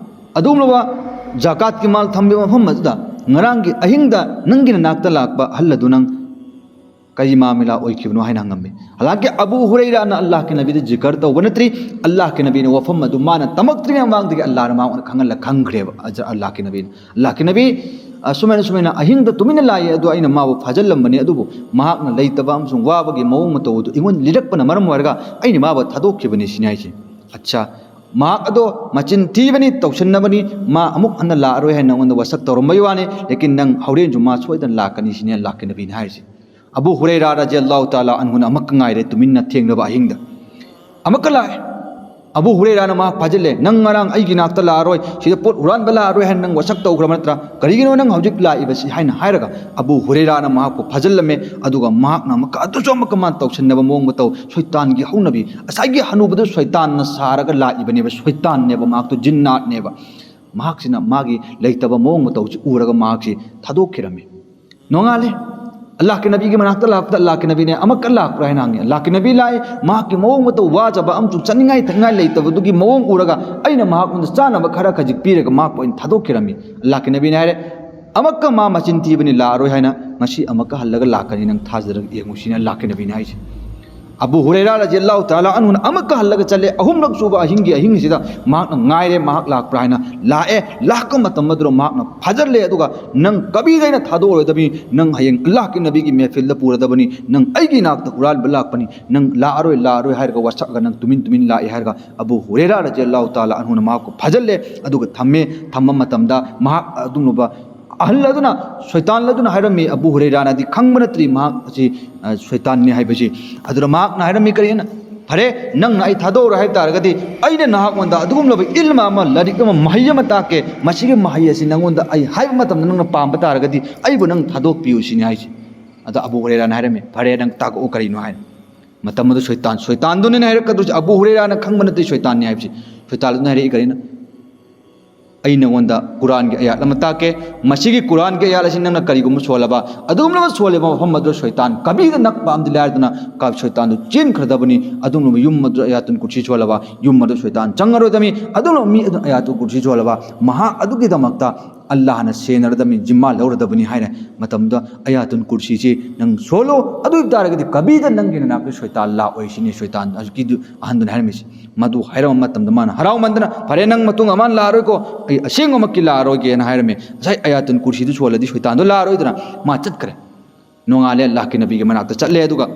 ꯑꯗꯨꯒꯨꯝꯂꯕ ꯖꯀꯥꯠꯀꯤ ꯃꯥꯜ ꯊꯝꯕ ꯃꯐꯝ ꯑꯗꯨꯗ ꯉꯔꯥꯡꯒꯤ ꯑꯍꯤꯡꯗ ꯅꯪꯒꯤ ꯅꯅꯥꯛꯇ ꯂꯥꯛꯄ ꯑꯍꯜ ꯑꯗꯨ ꯅꯪ ꯀꯔꯤ ꯃꯥꯃꯤꯂꯥ ꯑꯣꯏꯈꯤꯕꯅꯣ?" ꯍꯥꯏꯅ ꯍꯪꯉꯝꯃꯤ꯫ ꯍꯥꯂꯥꯟꯀꯤ ꯑꯕꯨ ꯍꯨꯔꯩꯔꯥꯅ ꯑꯜꯂꯥꯍꯀꯤ ꯅꯕꯤꯗ ꯖꯤꯀꯔ ꯇꯧꯕ ꯅꯠꯇ꯭ꯔꯤ, ꯑꯜꯂꯥꯍꯀꯤ ꯅꯕꯤꯅ ꯋꯥꯐꯝ ꯑꯗꯨ ꯃꯥꯅ ꯇꯝꯃꯛꯇ꯭ꯔꯤꯉꯩ ꯃꯃꯥꯡꯗꯒꯤ ꯑꯜꯂꯥꯍꯅ ꯃꯉꯣꯟꯗ ꯈꯪꯍꯜꯂ ꯈꯪꯈ꯭ꯔꯦꯕ꯫ ꯑꯜꯂꯥꯍꯀꯤ ꯅꯕꯤꯅ, "ꯑꯜꯂꯥꯍꯀꯤ ꯅꯕꯤ, ꯑꯁꯨꯃꯥꯏꯅ ꯁꯨꯃꯥꯏꯅ ꯑꯍꯤꯡꯗ ꯇꯨꯃꯤꯟꯅ ꯂꯥꯛꯏ, ꯑꯗꯣ ꯑꯩꯅ ꯃꯥꯕꯨ ꯐꯥꯖꯤꯜꯂꯝꯕꯅꯤ, ꯑꯗꯨꯕꯨ ꯃꯍꯥꯛꯅ ꯂꯩꯇꯕ ꯑꯃꯁꯨꯡ ꯋꯥꯕꯒꯤ ꯃꯑꯣꯡ ꯃꯇꯧ ꯑꯗꯨ ꯑꯩꯉꯣꯟꯗ ꯂꯤꯔꯛꯄꯅ ꯃꯔꯝ ꯑꯣꯏꯔꯒ ꯑꯩꯅ ꯃꯥꯕꯨ ꯊꯥꯗꯣꯛꯈꯤꯕꯅꯤ" ꯁꯤꯅꯤ ꯍꯥꯏꯁꯦ꯫ ꯑꯠꯆꯥ, ꯃꯍꯥꯛ ꯑꯗꯣ ꯃꯆꯤꯟ ꯊꯤꯕꯅꯤ, ꯇꯧꯁꯤꯟꯅꯕꯅꯤ, ꯃꯥ ꯑꯃꯨꯛ ꯍꯟꯅ ꯂꯥꯛꯑꯔꯣꯏ ꯍꯥꯏꯅ ꯅꯉꯣꯟꯗ ꯋꯥꯁꯛ ꯇꯧꯔꯝꯕꯒꯤ ꯋꯥꯅꯤ, ꯂꯦꯀꯤꯟ ꯅꯪ ꯍꯣꯔꯦꯟꯁꯨ ꯃꯥ ꯁꯣꯏꯗꯅ ꯂꯥꯛꯀꯅꯤ ꯁꯤꯅꯤ ꯑꯜꯂꯥꯍꯀꯤ ꯅꯕꯤꯅ ꯍꯥꯏꯔꯤꯁꯦ꯫ ꯑꯕꯨ ꯍꯨꯔꯩꯔꯥ ꯔꯖꯤꯌꯜꯂꯥꯍꯨ ꯇꯥꯂꯥ ꯑꯟꯍꯨꯅ ꯑꯃꯛꯀ ꯉꯥꯏꯔꯦ, ꯇꯨꯃꯤꯟꯅ ꯊꯦꯡꯂꯕ ꯑꯍꯤꯡꯗ ꯑꯃꯛꯀ ꯂꯥꯛꯑꯦ꯫ ꯑꯕꯨ ꯍꯨꯔꯩꯔꯥꯅ ꯃꯍꯥꯛ ꯐꯥꯖꯤꯜꯂꯦ, "ꯅꯪ ꯉꯔꯥꯡ ꯑꯩꯒꯤ ꯅꯥꯛꯇ ꯂꯥꯛꯑꯔꯣꯏ, ꯁꯤꯗ ꯄꯣꯠ ꯍꯨꯔꯥꯟꯕ ꯂꯥꯛꯑꯔꯣꯏ ꯍꯥꯏꯅ ꯅꯪ ꯋꯥꯁꯛ ꯇꯧꯈ꯭ꯔꯕ ꯅꯠꯇ꯭ꯔꯥ? ꯀꯔꯤꯒꯤꯅꯣ ꯅꯪ ꯍꯧꯖꯤꯛ ꯂꯥꯛꯏꯕꯁꯤ?" ꯍꯥꯏꯅ ꯍꯥꯏꯔꯒ ꯑꯕꯨ ꯍꯨꯔꯩꯔꯥꯅ ꯃꯍꯥꯛꯄꯨ ꯐꯥꯖꯤꯜꯂꯝꯃꯦ꯫ ꯑꯗꯨꯒ ꯃꯍꯥꯛꯅ ꯑꯃꯨꯛꯀ ꯑꯗꯨꯁꯨ ꯑꯃꯨꯛꯀ ꯃꯥꯅ ꯇꯧꯁꯤꯟꯅꯕ ꯃꯑꯣꯡ ꯃꯇꯧ, ꯁꯣꯏꯇꯥꯟꯒꯤ ꯍꯧꯅꯕꯤ, ꯉꯁꯥꯏꯒꯤ ꯍꯅꯨꯕꯗꯨ ꯁꯣꯏꯇꯥꯟꯅ ꯁꯥꯔꯒ ꯂꯥꯛꯏꯕꯅꯦꯕ, ꯁꯣꯏꯇꯥꯟꯅꯦꯕ, ꯃꯍꯥꯛꯇꯨ ꯖꯤꯟꯅꯥꯠꯅꯦꯕ꯫ ꯃꯍꯥꯛꯁꯤꯅ ꯃꯥꯒꯤ ꯂꯩꯇꯕ ꯃꯑꯣꯡ ꯃꯇꯧꯁꯤ ꯎꯔꯒ ꯃꯍꯥꯛꯁꯤ ꯊꯥꯗꯣꯛꯈꯤꯔꯝꯃꯤ꯫ ꯅꯣꯡꯉꯥꯜꯂꯦ, ꯑꯜꯂꯥꯍꯀꯤ ꯅꯕꯤꯒꯤ ꯃꯅꯥꯛꯇ ꯂꯥꯛꯄꯗ ꯑꯜꯂꯥꯍꯀꯤ ꯅꯕꯤꯅ, "ꯑꯃꯛꯀ ꯂꯥꯛꯄ꯭ꯔꯥ?" ꯍꯥꯏꯅ ꯍꯪꯉꯤ꯫ ꯑꯜꯂꯥꯍꯀꯤ ꯅꯕꯤ ꯂꯥꯛꯏ, ꯃꯍꯥꯛꯀꯤ ꯃꯑꯣꯡ ꯃꯇꯧ ꯋꯥꯖꯕ ꯑꯃꯁꯨꯡ ꯆꯠꯅꯤꯡꯉꯥꯏ ꯊꯛꯅꯤꯡꯉꯥꯏ ꯂꯩꯇꯕꯗꯨꯒꯤ ꯃꯑꯣꯡ ꯎꯔꯒ ꯑꯩꯅ ꯃꯍꯥꯛꯉꯣꯟꯗ ꯆꯥꯅꯕ ꯈꯔ ꯈꯖꯤꯛ ꯄꯤꯔꯒ ꯃꯍꯥꯛꯄꯨ ꯑꯩꯅ ꯊꯥꯗꯣꯛꯈꯤꯔꯝꯃꯤ꯫ ꯑꯜꯂꯥꯍꯀꯤ ꯅꯕꯤꯅ ꯍꯥꯏꯔꯦ, "ꯑꯃꯛꯀ ꯃꯥ ꯃꯆꯤꯟ ꯊꯤꯕꯅꯤ, ꯂꯥꯛꯑꯔꯣꯏ ꯍꯥꯏꯅ ꯉꯁꯤ ꯑꯃꯛꯀ ꯍꯜꯂꯒ ꯂꯥꯛꯀꯅꯤ, ꯅꯪ ꯊꯥꯖꯔꯒ ꯌꯦꯡꯉꯨ" ꯁꯤꯅꯤ ꯑꯜꯂꯥꯍꯀꯤ ꯅꯕꯤꯅ ꯍꯥꯏꯁꯦ꯫ ꯑꯕꯨ ꯍꯨꯔꯩꯔꯥ ꯔꯖꯤꯌꯜꯂꯥꯍꯨ ꯇꯥꯂꯥ ꯑꯟꯍꯨꯅ ꯑꯃꯛꯀ ꯍꯜꯂꯒ ꯆꯠꯂꯦ꯫ ꯑꯍꯨꯝꯂꯛ ꯁꯨꯕ ꯑꯍꯤꯡꯒꯤ ꯑꯍꯤꯡꯁꯤꯗ ꯃꯍꯥꯛꯅ ꯉꯥꯏꯔꯦ, ꯃꯍꯥꯛ ꯂꯥꯛꯄ꯭ꯔꯥ ꯍꯥꯏꯅ꯫ ꯂꯥꯛꯑꯦ꯫ ꯂꯥꯛꯄ ꯃꯇꯝ ꯑꯗꯨꯗ ꯃꯍꯥꯛꯅ ꯐꯥꯖꯤꯜꯂꯦ, ꯑꯗꯨꯒ "ꯅꯪ ꯀꯕꯤꯗ ꯑꯩꯅ ꯊꯥꯗꯣꯛꯑꯔꯣꯏꯗꯕꯅꯤ, ꯅꯪ ꯍꯌꯦꯡ ꯑꯜꯂꯥꯍꯀꯤ ꯅꯕꯤꯒꯤ ꯃꯦꯍꯐꯤꯜꯗ ꯄꯨꯔꯗꯕꯅꯤ, ꯅꯪ ꯑꯩꯒꯤ ꯏꯅꯥꯛꯇ ꯍꯨꯔꯥꯟꯕ ꯂꯥꯛꯄꯅꯤ, ꯅꯪ ꯂꯥꯛꯑꯔꯣꯏ, ꯂꯥꯛꯑꯔꯣꯏ" ꯍꯥꯏꯔꯒ ꯋꯥꯁꯛꯑꯒ ꯅꯪ ꯇꯨꯃꯤꯟ ꯇꯨꯃꯤꯟ ꯂꯥꯛꯑꯦ ꯍꯥꯏꯔꯒ ꯑꯕꯨ ꯍꯨꯔꯩꯔꯥ ꯔꯖꯤꯌꯜꯂꯥꯍꯨ ꯇꯥꯂꯥ ꯑꯟꯍꯨꯅ ꯃꯍꯥꯛꯄꯨ ꯐꯥꯖꯤꯜꯂꯦ꯫ ꯑꯗꯨꯒ ꯊꯝꯃꯦ꯫ ꯊꯝꯕ ꯃꯇꯝꯗ ꯃꯍꯥꯛ ꯑꯗꯨꯒꯨꯝꯂꯕ ꯑꯍꯜ ꯑꯗꯨꯅ, ꯁꯣꯏꯇꯥꯟ ꯑꯗꯨꯅ ꯍꯥꯏꯔꯝꯃꯤ, ꯑꯕꯨ ꯍꯨꯔꯩꯔꯥꯅꯗꯤ ꯈꯪꯕ ꯅꯠꯇ꯭ꯔꯤ ꯃꯍꯥꯛ ꯑꯁꯤ, ꯑ, ꯁꯣꯏꯇꯥꯟꯅꯤ ꯍꯥꯏꯕꯁꯤ꯫ ꯑꯗꯨꯅ ꯃꯍꯥꯛꯅ ꯍꯥꯏꯔꯝꯃꯤ ꯀꯔꯤ ꯍꯥꯏꯅ? "ꯐꯔꯦ, ꯅꯪꯅ ꯑꯩ ꯊꯥꯗꯣꯛꯑꯔꯣꯏ ꯍꯥꯏꯕ ꯇꯥꯔꯒꯗꯤ ꯑꯩꯅ ꯅꯍꯥꯛꯉꯣꯟꯗ ꯑꯗꯨꯒꯨꯝꯂꯕ ꯏꯜꯃ ꯑꯃ, ꯂꯥꯏꯔꯤꯛ ꯑꯃ, ꯃꯍꯩ ꯑꯃ ꯇꯥꯛꯀꯦ꯫ ꯃꯁꯤꯒꯤ ꯃꯍꯩ ꯑꯁꯤ ꯅꯪꯉꯣꯟꯗ ꯑꯩ ꯍꯥꯏꯕ ꯃꯇꯝꯗ ꯅꯪꯅ ꯄꯥꯝꯕ ꯇꯥꯔꯒꯗꯤ ꯑꯩꯕꯨ ꯅꯪ ꯊꯥꯗꯣꯛꯄꯤꯌꯨ" ꯁꯤꯅꯤ ꯍꯥꯏꯁꯦ꯫ ꯑꯗ ꯑꯕꯨ ꯍꯨꯔꯩꯔꯥꯅ ꯍꯥꯏꯔꯝꯃꯤ, "ꯐꯔꯦ, ꯅꯪ ꯇꯥꯛꯂꯛꯑꯣ ꯀꯔꯤꯅꯣ" ꯍꯥꯏꯅ꯫ ꯃꯇꯝ ꯑꯗꯨ ꯁꯣꯏꯇꯥꯟ, ꯁꯣꯏꯇꯥꯟꯗꯨꯅꯤꯅ ꯍꯥꯏꯔꯛꯀꯗꯣꯏꯁꯦ꯫ ꯑꯕꯨ ꯍꯨꯔꯩꯔꯥꯅ ꯈꯪꯕ ꯅꯠꯇꯦ ꯁꯣꯏꯇꯥꯟꯅꯤ ꯍꯥꯏꯕꯁꯤ꯫ ꯁꯣꯏꯇꯥꯟꯗꯨꯅ ꯍꯥꯏꯔꯛꯏ ꯀꯔꯤꯅꯣ? ꯑꯩ ꯅꯉꯣꯟꯗ ꯀꯨꯔꯥꯟꯒꯤ ꯑꯌꯥꯠ ꯑꯃ ꯇꯥꯛꯀꯦ꯫ ꯃꯁꯤꯒꯤ ꯀꯨꯔꯥꯟꯒꯤ ꯑꯌꯥꯠ ꯑꯁꯤ ꯅꯪꯅ ꯀꯔꯤꯒꯨꯝꯕ ꯁꯣꯜꯂꯕ, ꯑꯗꯨꯒꯨꯝꯂꯕ ꯁꯣꯜꯂꯤꯕ ꯃꯐꯝ ꯑꯗꯨꯗ ꯁꯣꯏꯇꯥꯟ ꯀꯕꯤꯗ ꯅꯛꯄ ꯑꯃꯗꯤ ꯂꯥꯏꯔꯗꯅ ꯀ-, ꯁꯣꯏꯇꯥꯟꯗꯨ ꯆꯦꯟꯈ꯭ꯔꯗꯕꯅꯤ꯫ ꯑꯗꯨꯒꯨꯝꯂꯕ ꯌꯨꯝ ꯑꯗꯨꯗ ꯑꯌꯥꯇꯨꯟ ꯀꯨꯔꯁꯤ ꯁꯣꯜꯂꯕ ꯌꯨꯝ ꯑꯗꯨ ꯁꯣꯏꯇꯥꯟ ꯆꯪꯉꯔꯣꯏꯗꯕꯅꯤ꯫ ꯑꯗꯨꯒꯨꯝꯂꯕ ꯃꯤ ꯑꯗꯨꯅ ꯑꯌꯥꯇꯨꯟ ꯀꯨꯔꯁꯤ ꯁꯣꯜꯂꯕ ꯃꯍꯥꯛ ꯑꯗꯨꯒꯤꯗꯃꯛꯇ ꯑꯜꯂꯥꯍꯅ ꯁꯦꯟꯅꯔꯗꯕꯅꯤ, ꯖꯤꯝꯃꯥ ꯂꯧꯔꯗꯕꯅꯤ ꯍꯥꯏꯅ ꯃꯇꯝꯗ ꯑꯌꯥꯇꯨꯟ ꯀꯨꯔꯁꯤꯁꯤ ꯅꯪ ꯁꯣꯜꯂꯨ꯫ ꯑꯗꯨ ꯑꯣꯏꯕ ꯇꯥꯔꯒꯗꯤ ꯀꯕꯤꯗ ꯅꯪꯒꯤ ꯅꯅꯥꯛꯇ ꯁꯣꯏꯇꯥꯟ ꯂꯥꯛꯑꯣꯏ ꯁꯤꯅꯤ ꯁꯣꯏꯇꯥꯟ ꯍꯧꯖꯤꯛꯀꯤꯗꯨ ꯑꯍꯟꯗꯨꯅ ꯍꯥꯏꯔꯝꯃꯤꯁꯤ꯫ ꯃꯗꯨ ꯍꯥꯏꯔꯕ ꯃꯇꯝꯗ ꯃꯥꯅ ꯍꯔꯥꯎꯃꯟꯗꯅ, "ꯐꯔꯦ, ꯅꯪ ꯃꯇꯨꯡ ꯑꯃ ꯂꯥꯛꯑꯔꯣꯏꯀꯣ, ꯑꯩ ꯑꯁꯦꯡꯕꯃꯛꯀꯤ ꯂꯥꯛꯑꯔꯣꯏꯒꯦꯅ" ꯍꯥꯏꯔꯝꯃꯤ꯫ ꯉꯁꯥꯏ ꯑꯌꯥꯇꯨꯟ ꯀꯨꯔꯁꯤꯗꯨ ꯁꯣꯜꯂꯗꯤ ꯁꯣꯏꯇꯥꯟꯗꯣ ꯂꯥꯛꯑꯔꯣꯏꯗꯅ ꯃꯥ ꯆꯠꯈ꯭ꯔꯦ꯫ ꯅꯣꯡꯉꯥꯜꯂꯦ, ꯑꯜꯂꯥꯍꯀꯤ ꯅꯕꯤꯒꯤ ꯃꯅꯥꯛꯇ ꯆꯠꯂꯦ, ꯑꯗꯨꯒ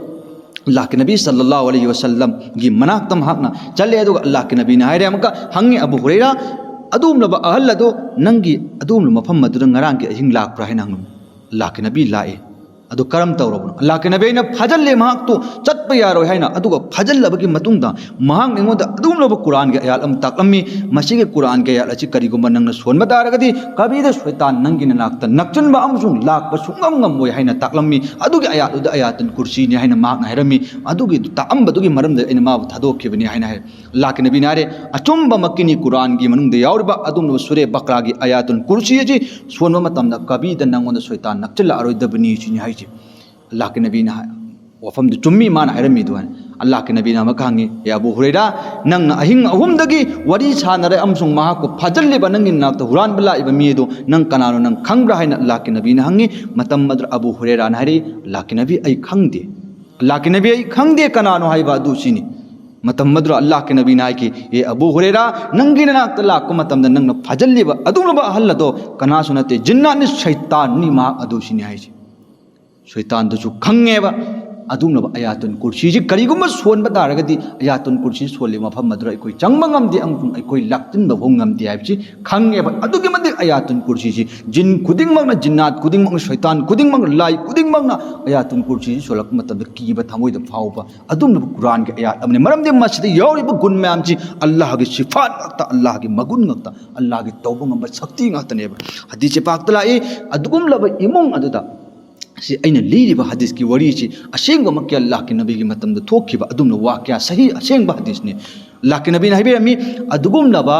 ꯑꯜꯂꯥꯍꯀꯤ ꯅꯕꯤ ꯁꯜꯂꯜꯂꯥꯍꯨ ꯑꯂꯩꯍꯤ ꯋꯁꯜꯂꯝꯒꯤ ꯃꯅꯥꯛꯇ ꯃꯍꯥꯛꯅ ꯆꯠꯂꯦ, ꯑꯗꯨꯒ ꯑꯜꯂꯥꯍꯀꯤ ꯅꯕꯤꯅ ꯍꯥꯏꯔꯦ, ꯑꯃꯨꯛꯀ ꯍꯪꯉꯤ, "ꯑꯕꯨ ꯍꯨꯔꯩꯔꯥ, ꯑꯗꯨꯒꯨꯝꯂꯕ ꯑꯍꯜ ꯑꯗꯣ ꯅꯪꯒꯤ ꯑꯗꯨꯒꯨꯝꯂꯕ ꯃꯐꯝ ꯑꯗꯨꯗ ꯉꯔꯥꯡꯒꯤ ꯑꯍꯤꯡ ꯂꯥꯛꯄ꯭ꯔꯥ?" ꯍꯥꯏꯅ ꯍꯪꯉꯤ꯫ ꯑꯜꯂꯥꯍꯀꯤ ꯅꯕꯤ ꯂꯥꯛꯑꯦ꯫ ꯑꯗꯨ ꯀꯔꯝ ꯇꯧꯔꯕꯅꯣ? ꯑꯜꯂꯥꯍꯀꯤ ꯅꯕꯤ ꯑꯩꯅ ꯐꯥꯖꯤꯜꯂꯦ, ꯃꯍꯥꯛꯇꯨ ꯆꯠꯄ ꯌꯥꯔꯣꯏ ꯍꯥꯏꯅ꯫ ꯑꯗꯨꯒ ꯐꯥꯖꯤꯜꯂꯕꯒꯤ ꯃꯇꯨꯡꯗ ꯃꯍꯥꯛꯅ ꯑꯩꯉꯣꯟꯗ ꯑꯗꯨꯒꯨꯝꯂꯕ ꯀꯨꯔꯥꯟꯒꯤ ꯑꯌꯥꯠ ꯑꯃ ꯇꯥꯛꯂꯝꯃꯤ꯫ ꯃꯁꯤꯒꯤ ꯀꯨꯔꯥꯟꯒꯤ ꯑꯌꯥꯠ ꯑꯁꯤ ꯀꯔꯤꯒꯨꯝꯕ ꯅꯪꯅ ꯁꯣꯟꯕ ꯇꯥꯔꯒꯗꯤ ꯀꯕꯤꯗ ꯁꯣꯏꯇꯥꯟ ꯅꯪꯒꯤ ꯅꯅꯥꯛꯇ ꯅꯛꯆꯤꯟꯕ ꯑꯃꯁꯨꯡ ꯂꯥꯛꯄ ꯁꯨꯡꯉꯝ ꯉꯝꯃꯣꯏ ꯍꯥꯏꯅ ꯇꯥꯛꯂꯝꯃꯤ꯫ ꯑꯗꯨꯒꯤ ꯑꯌꯥꯠ ꯑꯗꯨꯗ ꯑꯌꯥꯇꯨꯟ ꯀꯨꯔꯁꯤꯅꯤ ꯍꯥꯏꯅ ꯃꯍꯥꯛꯅ ꯍꯥꯏꯔꯝꯃꯤ꯫ ꯑꯗꯨꯒꯤ ꯇꯥꯛꯑꯝꯕꯗꯨꯒꯤ ꯃꯔꯝꯗ ꯑꯩꯅ ꯃꯥꯕꯨ ꯊꯥꯗꯣꯛꯈꯤꯕꯅꯤ ꯍꯥꯏꯅ ꯍꯥꯏ꯫ ꯑꯜꯂꯥꯍꯀꯤ ꯅꯕꯤꯅ ꯍꯥꯏꯔꯦ, "ꯑꯆꯨꯝꯕꯃꯛꯀꯤꯅꯤ, ꯀꯨꯔꯥꯟꯒꯤ ꯃꯅꯨꯡꯗ ꯌꯥꯎꯔꯤꯕ ꯑꯗꯨꯒꯨꯝꯂꯕ ꯁꯨꯔꯦ ꯕꯀꯔꯥꯒꯤ ꯑꯌꯥꯇꯨꯟ ꯀꯨꯔꯁꯤ ꯑꯁꯤ ꯁꯣꯟꯕ ꯃꯇꯝꯗ ꯀꯕꯤꯗ ꯅꯪꯉꯣꯟꯗ ꯁꯣꯏꯇꯥꯟ ꯅꯛꯆꯤꯜꯂꯛꯑꯔꯣꯏꯗꯕꯅꯤ" ꯁꯤꯅꯤ ꯍꯥꯏꯁꯦ꯫ ꯑꯜꯂꯥꯍꯀꯤ ꯅꯕꯤꯅ ꯍꯥꯏ-, ꯋꯥꯐꯝꯗꯨ ꯆꯨꯝꯃꯤ, ꯃꯥꯅ ꯍꯥꯏꯔꯝꯃꯤꯗꯨ ꯍꯥꯏꯅ꯫ ꯑꯜꯂꯥꯍꯀꯤ ꯅꯕꯤꯅ ꯑꯃꯨꯛꯀ ꯍꯪꯉꯤ, "ꯑꯦ ꯑꯕꯨ ꯍꯨꯔꯩꯔꯥ, ꯅꯪꯅ ꯑꯍꯤꯡ ꯑꯍꯨꯝꯗꯒꯤ ꯋꯥꯔꯤ ꯁꯥꯟꯅꯔꯦ ꯑꯃꯁꯨꯡ ꯃꯍꯥꯛꯄꯨ ꯐꯥꯖꯤꯜꯂꯤꯕ ꯅꯪꯒꯤ ꯅꯅꯥꯛꯇ ꯍꯨꯔꯥꯟꯕ ꯂꯥꯛꯏꯕ ꯃꯤ ꯑꯗꯨ ꯅꯪ ꯀꯅꯥꯅꯣ, ꯅꯪ ꯈꯪꯕ꯭ꯔꯥ?" ꯍꯥꯏꯅ ꯑꯜꯂꯥꯍꯀꯤ ꯅꯕꯤꯅ ꯍꯪꯉꯤ꯫ ꯃꯇꯝ ꯑꯗꯨꯗ ꯑꯕꯨ ꯍꯨꯔꯩꯔꯥꯅ ꯍꯥꯏꯔꯛꯏ, "ꯑꯜꯂꯥꯍꯀꯤ ꯅꯕꯤ, ꯑꯩ ꯈꯪꯗꯦ꯫ ꯑꯜꯂꯥꯍꯀꯤ ꯅꯕꯤ, ꯑꯩ ꯈꯪꯗꯦ ꯀꯅꯥꯅꯣ ꯍꯥꯏꯕ ꯑꯗꯨ ꯁꯤꯅꯤ꯫" ꯃꯇꯝ ꯑꯗꯨꯗ ꯑꯜꯂꯥꯍꯀꯤ ꯅꯕꯤꯅ ꯍꯥꯏꯈꯤ, "ꯑꯦ ꯑꯕꯨ ꯍꯨꯔꯩꯔꯥ, ꯅꯪꯒꯤ ꯅꯅꯥꯛꯇ ꯂꯥꯛꯄ ꯃꯇꯝꯗ ꯅꯪꯅ ꯐꯥꯖꯤꯜꯂꯤꯕ ꯑꯗꯨꯒꯨꯝꯂꯕ ꯑꯍꯜ ꯑꯗꯣ ꯀꯅꯥꯁꯨ ꯅꯠꯇꯦ, ꯖꯤꯟꯅꯥꯠꯅꯤ, ꯁꯩꯇꯥꯟꯅꯤ ꯃꯍꯥꯛ ꯑꯗꯨ" ꯁꯤꯅꯤ ꯍꯥꯏꯁꯦ꯫ ꯁꯣꯏꯇꯥꯟꯗꯨꯁꯨ ꯈꯪꯉꯦꯕ꯫ ꯑꯗꯨꯒꯨꯝꯂꯕ ꯑꯌꯥꯇꯨꯟ ꯀꯨꯔꯁꯤꯁꯤ ꯀꯔꯤꯒꯨꯝꯕ ꯁꯣꯟꯕ ꯇꯥꯔꯒꯗꯤ ꯑꯌꯥꯇꯨꯟ ꯀꯨꯔꯁꯤ ꯁꯣꯜꯂꯤꯕ ꯃꯐꯝ ꯑꯗꯨꯗ ꯑꯩꯈꯣꯏ ꯆꯪꯕ ꯉꯝꯗꯦ ꯑꯃꯁꯨꯡ ꯑꯩꯈꯣꯏ ꯂꯥꯛꯆꯤꯟꯕ ꯐꯥꯎ ꯉꯝꯗꯦ ꯍꯥꯏꯕꯁꯤ ꯈꯪꯉꯦꯕ꯫ ꯑꯗꯨꯛꯀꯤ ꯃꯇꯤꯛ ꯑꯌꯥꯇꯨꯟ ꯀꯨꯔꯁꯤꯁꯤ ꯖꯤꯟ ꯈꯨꯗꯤꯡꯃꯛꯅ, ꯖꯤꯟꯅꯥꯠ ꯈꯨꯗꯤꯡꯃꯛꯅ, ꯁꯣꯏꯇꯥꯟ ꯈꯨꯗꯤꯡꯃꯛꯅ, ꯂꯥꯏ ꯈꯨꯗꯤꯡꯃꯛꯅ ꯑꯌꯥꯇꯨꯟ ꯀꯨꯔꯁꯤꯁꯤ ꯁꯣꯜꯂꯛꯄ ꯃꯇꯝꯗ ꯀꯤꯕ ꯊꯃꯣꯏꯗ ꯐꯥꯎꯕ ꯑꯗꯨꯒꯨꯝꯂꯕ ꯀꯨꯔꯥꯟꯒꯤ ꯑꯌꯥꯠ ꯑꯃꯅꯤ꯫ ꯃꯔꯝꯗꯤ ꯃꯁꯤꯗ ꯌꯥꯎꯔꯤꯕ ꯒꯨꯟ ꯃꯌꯥꯝꯁꯤ ꯑꯜꯂꯥꯍꯒꯤ ꯁꯤꯐꯥꯠ ꯉꯥꯛꯇ, ꯑꯜꯂꯥꯍꯒꯤ ꯃꯒꯨꯟ ꯉꯥꯛꯇ, ꯑꯜꯂꯥꯍꯒꯤ ꯇꯧꯕ ꯉꯝꯕ ꯁꯛꯇꯤ ꯉꯥꯛꯇꯅꯦꯕ꯫ ꯍꯗꯤꯁꯁꯦ ꯄꯥꯛꯇ ꯂꯥꯛꯏ, ꯑꯗꯨꯒꯨꯝꯂꯕ ꯏꯃꯨꯡ ꯑꯗꯨꯗ ꯁꯤ ꯑꯩꯅ ꯂꯤꯔꯤꯕ ꯍꯗꯤꯁꯀꯤ ꯋꯥꯔꯤꯁꯤ ꯑꯁꯦꯡꯕꯃꯛꯀꯤ ꯑꯜꯂꯥꯍꯀꯤ ꯅꯕꯤꯒꯤ ꯃꯇꯝꯗ ꯊꯣꯛꯈꯤꯕ ꯑꯗꯨꯝꯅ ꯋꯥꯀ꯭ꯌꯥ ꯁꯍꯤ ꯑꯁꯦꯡꯕ ꯍꯗꯤꯁꯅꯤ꯫ ꯑꯜꯂꯥꯍꯀꯤ ꯅꯕꯤꯅ ꯍꯥꯏꯕꯤꯔꯝꯃꯤ, ꯑꯗꯨꯒꯨꯝꯂꯕ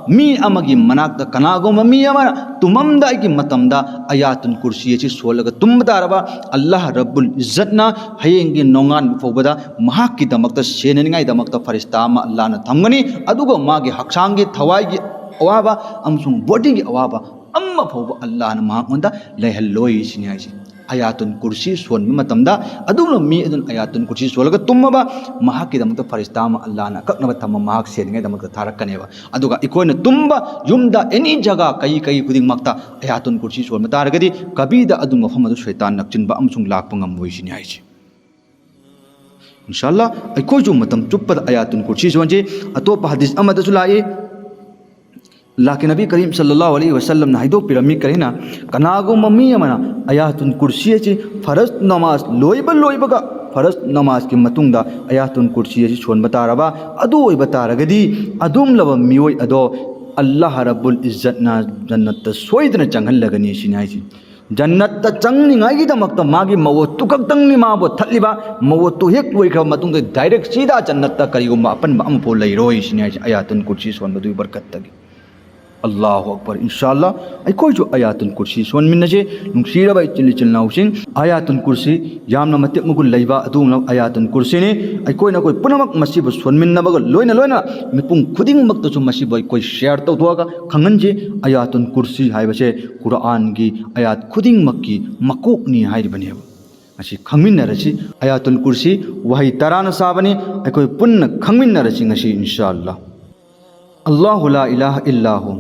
ꯃꯤ ꯑꯃꯒꯤ ꯃꯅꯥꯛꯇ ꯀꯅꯥꯒꯨꯝꯕ ꯃꯤ ꯑꯃꯅ ꯇꯨꯝꯃꯝꯗꯥꯏꯒꯤ ꯃꯇꯝꯗ ꯑꯌꯥꯇꯨꯜ ꯀꯨꯔꯁꯤ ꯑꯁꯤ ꯁꯣꯜꯂꯒ ꯇꯨꯝꯕ ꯇꯥꯔꯕ, ꯑꯜꯂꯥꯍ ꯔꯕꯨꯜ ꯏꯖꯠꯅ ꯍꯌꯦꯡꯒꯤ ꯅꯣꯡꯉꯥꯟꯕ ꯐꯥꯎꯕꯗ ꯃꯍꯥꯛꯀꯤꯗꯃꯛꯇ ꯁꯦꯟꯅꯅꯤꯡꯉꯥꯏꯗꯃꯛꯇ ꯐꯔꯤꯁꯇꯥ ꯑꯃ ꯑꯜꯂꯥꯍꯅ ꯊꯝꯒꯅꯤ꯫ ꯑꯗꯨꯒ ꯃꯥꯒꯤ ꯍꯛꯆꯥꯡꯒꯤ, ꯊꯋꯥꯏꯒꯤ ꯑꯋꯥꯕ ꯑꯃꯁꯨꯡ ꯕꯣꯗꯤꯒꯤ ꯑꯋꯥꯕ ꯑꯃ ꯐꯥꯎꯕ ꯑꯜꯂꯥꯍꯅ ꯃꯍꯥꯛꯉꯣꯟꯗ ꯂꯩꯍꯜꯂꯣꯏ ꯁꯤꯅꯤ ꯍꯥꯏꯁꯦ꯫ ꯑꯌꯥꯇꯨꯜ ꯀꯨꯔꯁꯤ ꯁꯣꯟꯕ ꯃꯇꯝꯗ ꯑꯗꯨꯒꯨꯝꯂꯕ ꯃꯤ ꯑꯗꯨꯅ ꯑꯌꯥꯇꯨꯜ ꯀꯨꯔꯁꯤ ꯁꯣꯜꯂꯒ ꯇꯨꯝꯃꯕ, ꯃꯍꯥꯛꯀꯤꯗꯃꯛꯇ ꯐꯔꯤꯁꯇꯥ ꯑꯃ ꯑꯜꯂꯥꯍꯅ ꯑꯀꯛꯅꯕ ꯊꯝꯕ, ꯃꯍꯥꯛ ꯁꯦꯟꯅꯤꯡꯉꯥꯏꯗꯃꯛꯇ ꯊꯥꯔꯛꯀꯅꯦꯕ꯫ ꯑꯗꯨꯒ ꯑꯩꯈꯣꯏꯅ ꯇꯨꯝꯕ ꯌꯨꯝꯗ, ꯑꯦꯅꯤ ꯖꯒꯥ, ꯀꯩ ꯀꯩ ꯈꯨꯗꯤꯡꯃꯛꯇ ꯑꯌꯥꯇꯨꯜ ꯀꯨꯔꯁꯤ ꯁꯣꯟꯕ ꯇꯥꯔꯒꯗꯤ, ꯀꯕꯤꯗ ꯑꯗꯨ ꯃꯐꯝ ꯑꯗꯨ ꯁꯩꯇꯥꯟ ꯅꯛꯆꯤꯟꯕ ꯑꯃꯁꯨꯡ ꯂꯥꯛꯄ ꯉꯝꯃꯣꯏ ꯁꯤꯅꯤ ꯍꯥꯏꯁꯦ꯫ ꯏꯟꯁꯥꯜꯂꯥ, ꯑꯩꯈꯣꯏꯁꯨ ꯃꯇꯝ ꯆꯨꯞꯄꯗ ꯑꯌꯥꯇꯨꯜ ꯀꯨꯔꯁꯤ ꯁꯣꯟꯁꯤ꯫ ꯑꯇꯣꯞꯄ ꯍꯗꯤꯁ ꯑꯃꯗꯁꯨ ꯂꯥꯛꯏ, ꯂꯥꯛꯀꯤ ꯅꯕꯤ ꯀꯔꯤꯝ ꯁꯜꯂꯜꯂꯥꯍꯨ ꯑꯂꯩꯍꯤ ꯋꯁꯜꯂꯝꯅ ꯍꯥꯏꯗꯣꯛꯄꯤꯔꯝꯃꯤ ꯀꯔꯤꯅ, ꯀꯅꯥꯒꯨꯝꯕ ꯃꯤ ꯑꯃꯅ ꯑꯌꯥꯇꯨꯜ ꯀꯨꯔꯁꯤ ꯑꯁꯤ ꯐꯔꯖ ꯅꯃꯥꯖ ꯂꯣꯏꯕ ꯂꯣꯏꯕꯒ, ꯐꯔꯖ ꯅꯃꯥꯖꯀꯤ ꯃꯇꯨꯡꯗ ꯑꯌꯥꯇꯨꯜ ꯀꯨꯔꯁꯤ ꯑꯁꯤ ꯁꯣꯟꯕ ꯇꯥꯔꯕ, ꯑꯗꯨ ꯑꯣꯏꯕ ꯇꯥꯔꯒꯗꯤ ꯑꯗꯨꯝꯂꯕ ꯃꯤꯑꯣꯏ ꯑꯗꯣ ꯑꯜꯂꯥꯍ ꯔꯕꯨꯜ ꯏꯖꯠꯅ ꯖꯟꯅꯠꯇ ꯁꯣꯏꯗꯅ ꯆꯪꯍꯜꯂꯒꯅꯤ ꯁꯤꯅꯤ ꯍꯥꯏꯁꯤ꯫ ꯖꯟꯅꯠꯇ ꯆꯪꯅꯤꯡꯉꯥꯏꯒꯤꯗꯃꯛꯇ ꯃꯥꯒꯤ ꯃꯋꯠꯇꯨ ꯈꯛꯇꯪꯅꯤ ꯃꯥꯕꯨ ꯊꯠꯂꯤꯕ꯫ ꯃꯋꯠꯇꯨ ꯍꯦꯛ ꯂꯣꯏꯈ꯭ꯔꯕ ꯃꯇꯨꯡꯗ ꯗꯥꯏꯔꯦꯛ ꯁꯤꯗꯥ ꯖꯟꯅꯠꯇ ꯀꯔꯤꯒꯨꯝꯕ ꯑꯄꯟꯕ ꯑꯃꯐꯥꯎ ꯂꯩꯔꯣꯏ ꯁꯤꯅꯤ ꯍꯥꯏꯁꯦ, ꯑꯌꯥꯇꯨꯜ ꯀꯨꯔꯁꯤ ꯁꯣꯟꯕꯗꯨꯒꯤ ꯕꯔꯀꯠꯇꯒꯤ꯫ ꯑꯜꯂꯥꯍꯨ ꯑꯛꯕꯔ꯫ ꯏꯟꯁꯥ ꯑꯜꯂꯥ, ꯑꯩꯈꯣꯏꯁꯨ ꯑꯌꯥꯇꯨꯜ ꯀꯨꯔꯁꯤ ꯁꯣꯟꯃꯤꯟꯅꯁꯦ꯫ ꯅꯨꯡꯁꯤꯔꯕ ꯏꯆꯤꯜ ꯏꯆꯤꯜ ꯏꯅꯥꯎꯁꯤꯡ, ꯑꯌꯥꯇꯨꯜ ꯀꯨꯔꯁꯤ ꯌꯥꯝꯅ ꯃꯇꯤꯛ ꯃꯒꯨꯟ ꯂꯩꯕ ꯑꯗꯨꯒꯨꯝꯂꯕ ꯑꯌꯥꯇꯨꯜ ꯀꯨꯔꯁꯤꯅꯤ꯫ ꯑꯩꯈꯣꯏꯅ ꯑꯩꯈꯣꯏ ꯄꯨꯝꯅꯃꯛ ꯃꯁꯤꯕꯨ ꯁꯣꯟꯃꯤꯟꯅꯕꯒ ꯂꯣꯏꯅ ꯂꯣꯏꯅ ꯃꯤꯄꯨꯝ ꯈꯨꯗꯤꯡꯃꯛꯇꯁꯨ ꯃꯁꯤꯕꯨ ꯑꯩꯈꯣꯏ ꯁꯤꯌꯥꯔ ꯇꯧꯊꯣꯛꯑꯒ ꯈꯪꯍꯟꯁꯤ꯫ ꯑꯌꯥꯇꯨꯜ ꯀꯨꯔꯁꯤ ꯍꯥꯏꯕꯁꯦ ꯀꯨꯔꯥꯟꯒꯤ ꯑꯌꯥꯠ ꯈꯨꯗꯤꯡꯃꯛꯀꯤ ꯃꯀꯣꯛꯅꯤ ꯍꯥꯏꯔꯤꯕꯅꯦꯕ꯫ ꯃꯁꯤ ꯈꯪꯃꯤꯟꯅꯔꯁꯤ꯫ ꯑꯌꯥꯇꯨꯜ ꯀꯨꯔꯁꯤ ꯋꯥꯍꯩ ꯇꯔꯥꯅ ꯁꯥꯕꯅꯤ꯫ ꯑꯩꯈꯣꯏ ꯄꯨꯟꯅ ꯈꯪꯃꯤꯟꯅꯔꯁꯤ ꯉꯁꯤ, ꯏꯟꯁꯥ ꯑꯜꯂꯥ꯫ ꯑꯜꯂꯥꯍꯨ ꯂꯥ ꯏꯂꯥꯍ ꯏꯜꯂꯥꯍꯨ꯫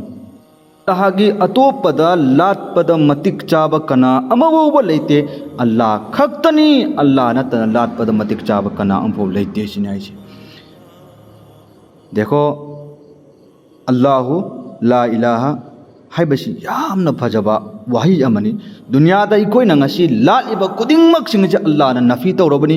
ꯑꯜꯂꯥꯍꯒꯤ ꯑꯇꯣꯞꯄꯗ ꯂꯥꯠꯄꯗ ꯃꯇꯤꯛ ꯆꯥꯕ ꯀꯅꯥ ꯑꯃꯐꯥꯎꯕ ꯂꯩꯇꯦ꯫ ꯑꯜꯂꯥꯍ ꯈꯛꯇꯅꯤ, ꯑꯜꯂꯥꯍ ꯅꯠꯇꯅ ꯂꯥꯠꯄꯗ ꯃꯇꯤꯛ ꯆꯥꯕ ꯀꯅꯥ ꯑꯃꯐꯥꯎ ꯂꯩꯇꯦ ꯁꯤꯅꯤ ꯍꯥꯏꯁꯦ꯫ ꯗꯦꯈꯣ, ꯑꯜꯂꯥꯍꯨ ꯂꯥ ꯏꯂꯥꯍ ꯍꯥꯏꯕꯁꯤ ꯌꯥꯝꯅ ꯐꯖꯕ ꯋꯥꯍꯩ ꯑꯃꯅꯤ꯫ ꯗꯨꯅꯤꯌꯥꯗ ꯑꯩꯈꯣꯏꯅ ꯉꯁꯤ ꯂꯥꯠꯂꯤꯕ ꯈꯨꯗꯤꯡꯃꯛꯁꯤꯡ ꯑꯁꯤ ꯑꯜꯂꯥꯍꯅ ꯅꯐꯤ ꯇꯧꯔꯕꯅꯤ꯫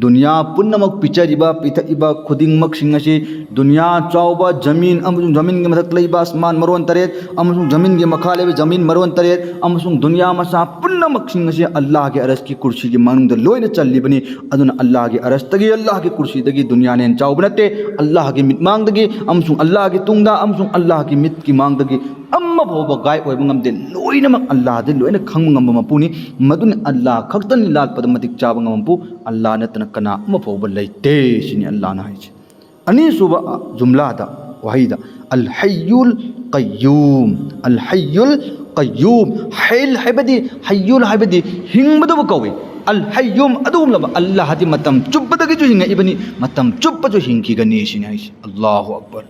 ꯗꯨꯅꯤꯌꯥ ꯄꯨꯝꯅꯃꯛ ꯄꯤꯖꯔꯤꯕ, ꯄꯤꯊꯛꯏꯕ ꯈꯨꯗꯤꯡꯃꯛꯁꯤꯡ ꯑꯁꯤ, ꯗꯨꯅꯤꯌꯥ ꯆꯥꯎꯕ, ꯖꯃꯤꯟ ꯑꯃꯁꯨꯡ ꯖꯃꯤꯟꯒꯤ ꯃꯊꯛꯇ ꯂꯩꯕ ꯑꯁꯃꯥꯟ ꯃꯔꯣꯟ ꯇꯔꯦꯠ ꯑꯃꯁꯨꯡ ꯖꯃꯤꯟꯒꯤ ꯃꯈꯥ ꯂꯩꯕ ꯖꯃꯤꯟ ꯃꯔꯣꯟ ꯇꯔꯦꯠ ꯑꯃꯁꯨꯡ ꯗꯨꯅꯤꯌꯥ ꯃꯆꯥ ꯄꯨꯝꯅꯃꯛꯁꯤꯡ ꯑꯁꯤ ꯑꯜꯂꯥꯍꯒꯤ ꯑꯔꯁꯀꯤ ꯀꯨꯔꯁꯤꯒꯤ ꯃꯅꯨꯡꯗ ꯂꯣꯏꯅ ꯆꯜꯂꯤꯕꯅꯤ꯫ ꯑꯗꯨꯅ ꯑꯜꯂꯥꯍꯒꯤ ꯑꯔꯁꯇꯒꯤ, ꯑꯜꯂꯥꯍꯒꯤ ꯀꯨꯔꯁꯤꯗꯒꯤ ꯗꯨꯅꯤꯌꯥꯅ ꯍꯦꯟꯅ ꯆꯥꯎꯕ ꯅꯠꯇꯦ꯫ ꯑꯜꯂꯥꯍꯒꯤ ꯃꯤꯠꯃꯥꯡꯗꯒꯤ ꯑꯃꯁꯨꯡ ꯑꯜꯂꯥꯍꯒꯤ ꯇꯨꯡꯗ ꯑꯃꯁꯨꯡ ꯑꯜꯂꯥꯍꯒꯤ ꯃꯤꯠꯀꯤ ꯃꯥꯡꯗꯒꯤ ꯑꯃ ꯐꯥꯎꯕ ꯒꯥꯏꯕ ꯑꯣꯏꯕ ꯉꯝꯗꯦ꯫ ꯂꯣꯏꯅꯃꯛ ꯑꯜꯂꯥꯍꯗꯤ ꯂꯣꯏꯅ ꯈꯪꯕ ꯉꯝꯕ ꯃꯄꯨꯅꯤ꯫ ꯃꯗꯨꯅ ꯑꯜꯂꯥꯍ ꯈꯛꯇꯅꯤ ꯂꯥꯠꯄꯗ ꯃꯇꯤꯛ ꯆꯥꯕ ꯉꯝꯕ ꯃꯄꯨ꯫ ꯑꯜꯂꯥꯍ ꯅꯠꯇꯅ ꯀꯅꯥ ꯑꯃ ꯐꯥꯎꯕ ꯂꯩꯇꯦ꯫ ꯁꯤꯅꯤ ꯑꯜꯂꯥꯍꯅ ꯍꯥꯏꯁꯦ꯫ ꯑꯅꯤꯁꯨꯕ ꯖꯨꯝꯂꯥꯗ, ꯋꯥꯍꯩꯗ, ꯑꯜ ꯍꯩꯌꯨꯜ ꯀꯌꯨꯝ꯫ ꯑꯜ ꯍꯩꯌꯨꯜ ꯀꯌꯨꯝ꯫ ꯍꯩꯜ ꯍꯥꯏꯕꯗꯤ, ꯍꯩꯌꯨꯜ ꯍꯥꯏꯕꯗꯤ ꯍꯤꯡꯕꯗꯕꯨ ꯀꯧꯏ꯫ ꯑꯜ ꯍꯩꯌꯨꯝ, ꯑꯗꯨꯒꯨꯝꯂꯕ ꯑꯜꯂꯥꯍꯗꯤ ꯃꯇꯝ ꯆꯨꯞꯄꯗꯒꯤꯁꯨ ꯍꯤꯡꯉꯛꯏꯕꯅꯤ, ꯃꯇꯝ ꯆꯨꯞꯄꯁꯨ ꯍꯤꯡꯈꯤꯒꯅꯤ꯫ ꯁꯤꯅꯤ ꯍꯥꯏꯁꯦ꯫ ꯑꯜꯂꯥꯍꯨ ꯑꯛꯕꯔ꯫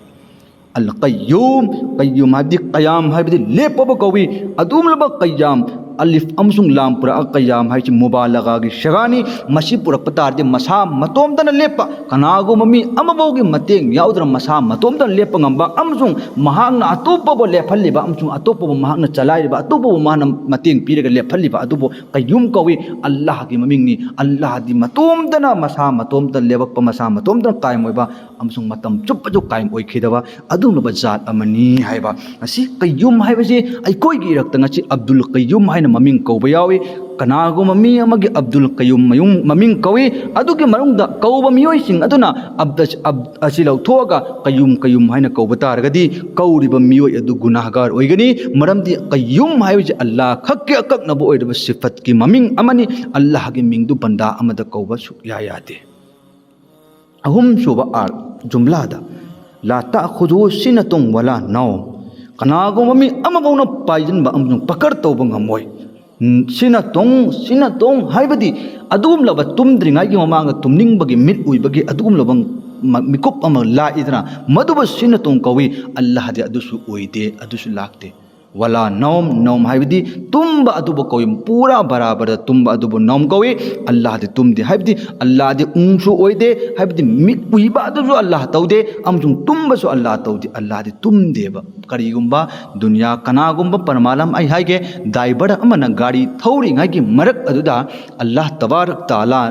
ꯑꯜ ꯀꯌꯨꯝ꯫ ꯀꯌꯨꯝ ꯍꯥꯏꯕꯗꯤ ꯀꯌꯥꯝ ꯍꯥꯏꯕꯗꯤ ꯂꯦꯞꯄꯕꯨ ꯀꯧꯏ꯫ ꯑꯗꯨꯒꯨꯝꯂꯕ ꯀꯌꯥꯝ, ꯑꯂꯤꯐ ꯑꯃꯁꯨꯡ ꯂꯥꯝ ꯄꯨꯔꯛꯑ ꯀꯌꯥꯝ ꯍꯥꯏꯁꯤ ꯃꯨꯕꯥꯂꯒꯥꯒꯤ ꯁꯤꯒꯥꯅꯤ꯫ ꯃꯁꯤ ꯄꯨꯔꯛꯄ ꯇꯥꯔꯗꯤ ꯃꯁꯥ ꯃꯇꯣꯝꯇꯅ ꯂꯦꯞꯄ, ꯀꯅꯥꯒꯨꯝꯕ ꯃꯤ ꯑꯃꯐꯥꯎꯒꯤ ꯃꯇꯦꯡ ꯌꯥꯎꯗꯅ ꯃꯁꯥ ꯃꯇꯣꯝꯇꯅ ꯂꯦꯞꯄ ꯉꯝꯕ ꯑꯃꯁꯨꯡ ꯃꯍꯥꯛꯅ ꯑꯇꯣꯞꯄꯕꯨ ꯂꯦꯞꯍꯜꯂꯤꯕ ꯑꯃꯁꯨꯡ ꯑꯇꯣꯞꯄꯕꯨ ꯃꯍꯥꯛꯅ ꯆꯂꯥꯏꯔꯤꯕ, ꯑꯇꯣꯞꯄꯕꯨ ꯃꯍꯥꯛꯅ ꯃꯇꯦꯡ ꯄꯤꯔꯒ ꯂꯦꯞꯍꯜꯂꯤꯕ ꯑꯗꯨꯕꯨ ꯀꯌꯨꯝ ꯀꯧꯏ꯫ ꯑꯜꯂꯥꯍꯒꯤ ꯃꯃꯤꯡꯅꯤ꯫ ꯑꯜꯂꯥꯍꯗꯤ ꯃꯇꯣꯝꯇꯅ ꯃꯁꯥ ꯃꯇꯣꯝꯇ ꯂꯦꯞꯄꯛꯄ, ꯃꯁꯥ ꯃꯇꯣꯝꯇꯅ ꯀꯥꯏꯝ ꯑꯣꯏꯕ ꯑꯃꯁꯨꯡ ꯃꯇꯝ ꯆꯨꯞꯄꯁꯨ ꯀꯥꯏꯝ ꯑꯣꯏꯈꯤꯗꯕ ꯑꯗꯨꯒꯨꯝꯂꯕ ꯖꯥꯠ ꯑꯃꯅꯤ ꯍꯥꯏꯕ꯫ ꯉꯁꯤ ꯀꯌꯨꯝ ꯍꯥꯏꯕꯁꯤ ꯑꯩꯈꯣꯏꯒꯤ ꯏꯔꯛꯇ ꯉꯁꯤ ꯑꯕꯗꯨꯜ ꯀꯌꯨꯝ ꯍꯥꯏꯅ ꯃꯃꯤꯡ ꯀꯧꯕ ꯌꯥꯎꯏ꯫ ꯀꯅꯥꯒꯨꯝꯕ ꯃꯤ ꯑꯃꯒꯤ ꯑꯕꯗꯨꯜ ꯀꯌꯨꯝ ꯃꯌꯨꯝ-, ꯃꯃꯤꯡ ꯀꯧꯏ꯫ ꯑꯗꯨꯒꯤ ꯃꯅꯨꯡꯗ ꯀꯧꯕ ꯃꯤꯑꯣꯏꯁꯤꯡ ꯑꯗꯨꯅ ꯑꯕꯗ-, ꯑꯕ-, ꯑꯁꯤ ꯂꯧꯊꯣꯛꯑꯒ ꯀꯌꯨꯝ ꯀꯌꯨꯝ ꯍꯥꯏꯅ ꯀꯧꯕ ꯇꯥꯔꯒꯗꯤ ꯀꯧꯔꯤꯕ ꯃꯤꯑꯣꯏ ꯑꯗꯨ ꯒꯨꯅꯥꯍꯒꯥꯔ ꯑꯣꯏꯒꯅꯤ꯫ ꯃꯔꯝꯗꯤ ꯀꯌꯨꯝ ꯍꯥꯏꯕꯁꯤ ꯑꯜꯂꯥꯍ ꯈꯛꯀꯤ ꯑꯀꯛꯅꯕ ꯑꯣꯏꯔꯕ ꯁꯤꯐꯠꯀꯤ ꯃꯃꯤꯡ ꯑꯃꯅꯤ꯫ ꯑꯜꯂꯥꯍꯒꯤ ꯃꯤꯡꯗꯨ ꯕꯟꯗꯥ ꯑꯃꯗ ꯀꯧꯕ ꯁꯨꯛꯌꯥ ꯌꯥꯗꯦ꯫ ꯑꯍꯨꯝꯁꯨꯕ ꯑꯥꯔ ꯖꯨꯝꯂꯥꯗ, ꯂꯥ ꯇꯥꯈꯨꯗꯨ ꯁꯤꯅꯇꯨꯡ ꯋꯥꯂꯥ ꯅꯥꯎ꯫ ꯀꯅꯥꯒꯨꯝꯕ ꯃꯤ ꯑꯃꯐꯥꯎꯅ ꯄꯥꯏꯁꯤꯟꯕ ꯑꯃꯁꯨꯡ ꯄꯀꯔ ꯇꯧꯕ ꯉꯝꯃꯣꯏ꯫ ꯎꯝ, ꯁꯤꯅꯇꯨꯡ, ꯁꯤꯅꯇꯨꯡ ꯍꯥꯏꯕꯗꯤ ꯑꯗꯨꯒꯨꯝꯂꯕ ꯇꯨꯝꯗ꯭ꯔꯤꯉꯩꯒꯤ ꯃꯃꯥꯡꯗ ꯇꯨꯝꯅꯤꯡꯕꯒꯤ ꯃꯤꯠ ꯎꯏꯕꯒꯤ ꯑꯗꯨꯒꯨꯝꯂꯕ ꯃ-, ꯃꯤꯀꯨꯞ ꯑꯃ ꯂꯥꯛꯏꯗꯅ, ꯃꯗꯨꯕꯨ ꯁꯤꯅꯇꯨꯡ ꯀꯧꯏ꯫ ꯑꯜꯂꯥꯍꯗꯤ ꯑꯗꯨꯁꯨ ꯎꯏꯗꯦ, ꯑꯗꯨꯁꯨ ꯂꯥꯛꯇꯦ꯫ ꯋꯥꯂꯥ ꯅꯧꯝ, ꯅꯧꯝ ꯍꯥꯏꯕꯗꯤ ꯇꯨꯝꯕ ꯑꯗꯨꯕꯨ ꯀꯧꯏ꯫ ꯄꯨꯔꯥ ꯕꯔꯥꯕꯔꯗ ꯇꯨꯝꯕ ꯑꯗꯨꯕꯨ ꯅꯧꯝ ꯀꯧꯏ꯫ ꯑꯜꯂꯥꯍꯗꯤ ꯇꯨꯝꯗꯦ, ꯍꯥꯏꯕꯗꯤ ꯑꯜꯂꯥꯍꯗꯤ ꯎꯪꯁꯨ ꯑꯣꯏꯗꯦ, ꯍꯥꯏꯕꯗꯤ ꯃꯤꯠ ꯎꯏꯕ ꯑꯗꯨꯁꯨ ꯑꯜꯂꯥꯍ ꯇꯧꯗꯦ, ꯑꯃꯁꯨꯡ ꯇꯨꯝꯕꯁꯨ ꯑꯜꯂꯥꯍ ꯇꯧꯗꯦ꯫ ꯑꯜꯂꯥꯍꯗꯤ ꯇꯨꯝꯗꯦꯕ꯫ ꯀꯔꯤꯒꯨꯝꯕ ꯗꯨꯅꯤꯌꯥ ꯀꯅꯥꯒꯨꯝꯕ ꯄ꯭ꯔꯃꯥꯟ ꯑꯃ ꯑꯩ ꯍꯥꯏꯒꯦ, ꯗ꯭ꯔꯥꯏꯚꯔ ꯑꯃꯅ ꯒꯥꯔꯤ ꯊꯧꯔꯤꯉꯩꯒꯤ ꯃꯔꯛ ꯑꯗꯨꯗ ꯑꯜꯂꯥꯍ ꯇꯕꯥꯔꯛ ꯇꯥꯂꯥ,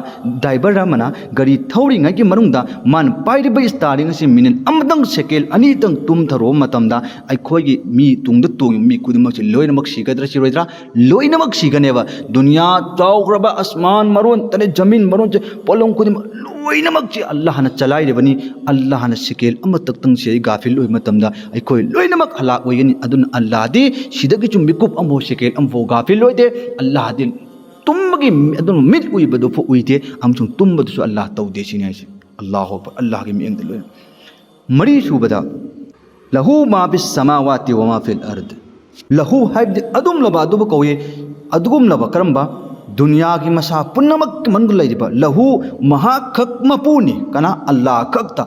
ꯗ꯭ꯔꯥꯏꯚꯔ ꯑꯃꯅ ꯒꯥꯔꯤ ꯊꯧꯔꯤꯉꯩꯒꯤ ꯃꯅꯨꯡꯗ ꯃꯥꯅ ꯄꯥꯏꯔꯤꯕ ꯏꯁꯇꯥꯔꯤꯡ ꯑꯁꯤ ꯃꯤꯅꯤꯠ ꯑꯃꯇꯪ, ꯁꯦꯀꯦꯟ ꯑꯅꯤꯇꯪ ꯇꯨꯝꯊꯔꯨꯕ ꯃꯇꯝꯗ, ꯑꯩꯈꯣꯏꯒꯤ ꯃꯤ ꯇꯨꯡꯗ ꯇꯣꯡꯉꯤꯕ ꯃꯤ ꯈꯨꯗꯤꯡꯃꯛꯁꯤ ꯂꯣꯏꯅꯃꯛ ꯁꯤꯒꯗ꯭ꯔꯥ ꯁꯤꯔꯣꯏꯗ꯭ꯔꯥ? ꯂꯣꯏꯅꯃꯛ ꯁꯤꯒꯅꯦꯕ꯫ ꯗꯨꯅꯤꯌꯥ ꯆꯥꯎꯈ꯭ꯔꯕ, ꯑꯁꯃꯥꯟ ꯃꯔꯣꯟ ꯇꯔꯦꯠ, ꯖꯃꯤꯟ ꯃꯔꯣꯟꯁꯦ, ꯄꯣꯠꯂꯝ ꯈꯨꯗꯤꯡꯃꯛ ꯂꯣꯏꯅꯃꯛꯁꯤ ꯑꯜꯂꯥꯍꯅ ꯆꯂꯥꯏꯔꯤꯕꯅꯤ꯫ ꯑꯜꯂꯥꯍꯅ ꯁꯦꯀꯦꯟ ꯑꯃꯇꯛꯇꯪ ꯁꯤ ꯒꯥꯐꯤꯜ ꯑꯣꯏꯕ ꯃꯇꯝꯗ ꯑꯩꯈꯣꯏ ꯂꯣꯏꯅꯃꯛ ꯍꯂꯥꯛ ꯑꯣꯏꯒꯅꯤ꯫ ꯑꯗꯨꯅ ꯑꯜꯂꯥꯍꯗꯤ ꯁꯤꯗꯒꯤꯁꯨ ꯃꯤꯀꯨꯞ ꯑꯃꯐꯥꯎ, ꯁꯦꯀꯦꯟ ꯑꯃꯐꯥꯎ ꯒꯥꯐꯤꯜ ꯑꯣꯏꯗꯦ꯫ ꯑꯜꯂꯥꯍꯗꯤ ꯇꯨꯝꯕꯒꯤ, ꯑꯗꯨꯅ ꯃꯤꯠ ꯎꯏꯕꯗꯨ ꯐꯥꯎ ꯎꯏꯗꯦ, ꯑꯃꯁꯨꯡ ꯇꯨꯝꯕꯗꯨꯁꯨ ꯑꯜꯂꯥꯍ ꯇꯧꯗꯦ ꯁꯤꯅꯤ ꯍꯥꯏꯁꯦ꯫ ꯑꯜꯂꯥꯍꯨ ꯑꯛꯕꯔ, ꯑꯜꯂꯥꯍꯒꯤ ꯃꯤꯠꯌꯦꯡꯗ ꯂꯣꯏꯅ꯫ ꯃꯔꯤ ꯁꯨꯕꯗ, ꯂꯍꯨ ꯃꯥ ꯐꯤꯁ ꯁꯃꯥꯋꯥꯇꯤ ꯋꯥ ꯃꯥ ꯐꯤꯜ ꯑꯔꯗ꯫ ꯂꯍꯨ ꯍꯥꯏꯕꯗꯤ ꯑꯗꯨꯝꯂꯕ ꯑꯗꯨꯕꯨ ꯀꯧꯏ꯫ ꯑꯗꯨꯒꯨꯝꯂꯕ ꯀꯔꯝꯕ? ꯗꯨꯅꯤꯌꯥꯒꯤ ꯃꯁꯥ ꯄꯨꯝꯅꯃꯛꯀꯤ ꯃꯅꯨꯡꯗ ꯂꯩꯔꯤꯕ ꯂꯍꯨ, ꯃꯍꯥꯛꯈꯛ ꯃꯄꯨꯅꯤ꯫ ꯀꯅꯥ? ꯑꯜꯂꯥꯍ ꯈꯛꯇ꯫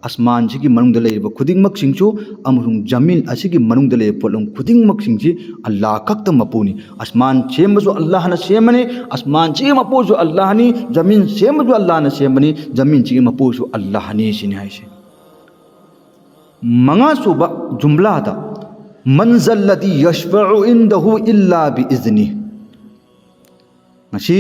ꯑꯁꯃꯥꯟꯁꯤꯒꯤ ꯃꯅꯨꯡꯗ ꯂꯩꯔꯤꯕ ꯈꯨꯗꯤꯡꯃꯛꯁꯤꯡꯁꯨ ꯑꯃꯁꯨꯡ ꯖꯃꯤꯟ ꯑꯁꯤꯒꯤ ꯃꯅꯨꯡꯗ ꯂꯩꯔꯤꯕ ꯄꯣꯠꯂꯝ ꯈꯨꯗꯤꯡꯃꯛꯁꯤꯡꯁꯤ ꯑꯜꯂꯥꯍ ꯈꯛꯇ ꯃꯄꯨꯅꯤ꯫ ꯑꯁꯃꯥꯟ ꯁꯦꯝꯕꯁꯨ ꯑꯜꯂꯥꯍꯅ ꯁꯦꯝꯕꯅꯤ, ꯑꯁꯃꯥꯟꯁꯤꯒꯤ ꯃꯄꯨꯁꯨ ꯑꯜꯂꯥꯍꯅꯤ, ꯖꯃꯤꯟ ꯁꯦꯝꯕꯁꯨ ꯑꯜꯂꯥꯍꯅ ꯁꯦꯝꯕꯅꯤ, ꯖꯃꯤꯟꯁꯤꯒꯤ ꯃꯄꯨꯁꯨ ꯑꯜꯂꯥꯍꯅꯤ ꯁꯤꯅꯤ ꯍꯥꯏꯁꯦ꯫ ꯃꯉꯥꯁꯨꯕ ꯖꯨꯝꯂꯥꯗ, "ꯃꯟ ꯖꯜꯂꯗꯤ ꯌꯁꯐꯎ ꯏꯟꯗꯍꯨ ꯏꯜꯂꯥ ꯕꯤ ꯏꯖꯅꯤ"꯫ ꯉꯁꯤ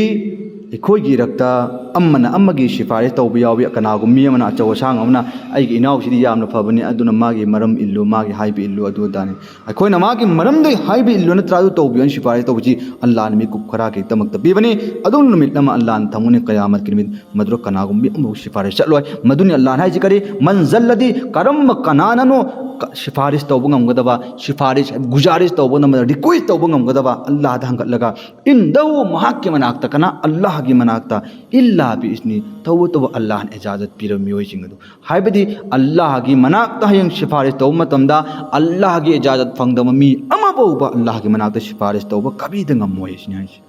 ꯑꯩꯈꯣꯏꯒꯤ ꯏꯔꯛꯇ ꯑꯃꯅ ꯑꯃꯒꯤ ꯁꯤꯐꯥꯔꯤꯁ ꯇꯧꯕ ꯌꯥꯎꯏ꯫ ꯀꯅꯥꯒꯨꯝꯕ ꯃꯤ ꯑꯃꯅ, ꯑꯆꯧ ꯑꯁꯥꯡ ꯑꯃꯅ, "ꯑꯩꯒꯤ ꯏꯅꯥꯎꯁꯤꯗꯤ ꯌꯥꯝꯅ ꯐꯕꯅꯤ, ꯑꯗꯨꯅ ꯃꯥꯒꯤ ꯃꯔꯝ ꯏꯜꯂꯨ, ꯃꯥꯒꯤ ꯍꯥꯏꯕ ꯏꯜꯂꯨ, ꯑꯗꯨ ꯑꯗꯥꯅꯤ"꯫ ꯑꯩꯈꯣꯏꯅ ꯃꯥꯒꯤ ꯃꯔꯝꯗ ꯍꯥꯏꯕ ꯏꯜꯂꯨ ꯅꯠꯇ꯭ꯔꯥ ꯑꯗꯨ ꯇꯧꯕꯤꯌꯨ ꯍꯥꯏꯅ ꯁꯤꯐꯥꯔꯤꯁ ꯇꯧꯕꯁꯤ ꯑꯜꯂꯥꯍꯅ ꯃꯤꯀꯨꯞ ꯈꯔꯥꯒꯤꯗꯃꯛꯇ ꯄꯤꯕꯅꯤ꯫ ꯑꯗꯨꯝ ꯅꯨꯃꯤꯠ ꯑꯃ ꯑꯜꯂꯥꯍꯅ ꯊꯝꯒꯅꯤ, ꯀꯌꯥꯃꯠꯀꯤ ꯅꯨꯃꯤꯠ, ꯃꯗꯨꯗ ꯀꯅꯥꯒꯨꯝꯕ ꯑꯃꯐꯥꯎ ꯁꯤꯐꯥꯔꯤꯁ ꯆꯠꯂꯣꯏ꯫ ꯃꯗꯨꯅꯤ ꯑꯜꯂꯥꯍꯅ ꯍꯥꯏꯁꯤ ꯀꯔꯤ? "ꯃꯟ ꯖꯜꯂꯗꯤ", ꯀꯔꯝꯕ ꯀꯅꯥꯅꯅꯣ ꯀ-, ꯁꯤꯐꯥꯔꯤꯁ ꯇꯧꯕ ꯉꯝꯒꯗꯕ, ꯁꯤꯐꯥꯔꯤꯁ, ꯒꯨꯖꯥꯔꯤꯁ ꯇꯧꯕ ꯉꯝꯒꯗꯕ, ꯔꯤꯀ꯭ꯋꯦꯁ ꯇꯧꯕ ꯉꯝꯒꯗꯕ ꯑꯜꯂꯥꯍꯗ ꯍꯪꯒꯠꯂꯒ, "ꯏꯟꯗꯍꯨ", ꯃꯍꯥꯛꯀꯤ ꯃꯅꯥꯛꯇ꯫ ꯀꯅꯥ? ꯑꯜꯂꯥꯍꯒꯤ ꯃꯅꯥꯛꯇ꯫ "ꯏꯜꯂꯥ ꯕꯤ ꯏꯖꯅꯤ", ꯇꯧꯕꯇꯕꯨ ꯑꯜꯂꯥꯍꯅ ꯏꯖꯥꯖꯠ ꯄꯤꯔꯕ ꯃꯤꯑꯣꯏꯁꯤꯡ ꯑꯗꯨ꯫ ꯍꯥꯏꯕꯗꯤ ꯑꯜꯂꯥꯍꯒꯤ ꯃꯅꯥꯛꯇ ꯍꯌꯦꯡ ꯁꯤꯐꯥꯔꯤꯁ ꯇꯧꯕ ꯃꯇꯝꯗ ꯑꯜꯂꯥꯍꯒꯤ ꯏꯖꯥꯖꯠ ꯐꯪꯗꯕ ꯃꯤ ꯑꯃ ꯐꯥꯎꯕ ꯑꯜꯂꯥꯍꯒꯤ ꯃꯅꯥꯛꯇ ꯁꯤꯐꯥꯔꯤꯁ ꯇꯧꯕ ꯀꯕꯤꯗ ꯉꯝꯃꯣꯏ ꯁꯤꯅꯤ ꯍꯥꯏꯁꯦ꯫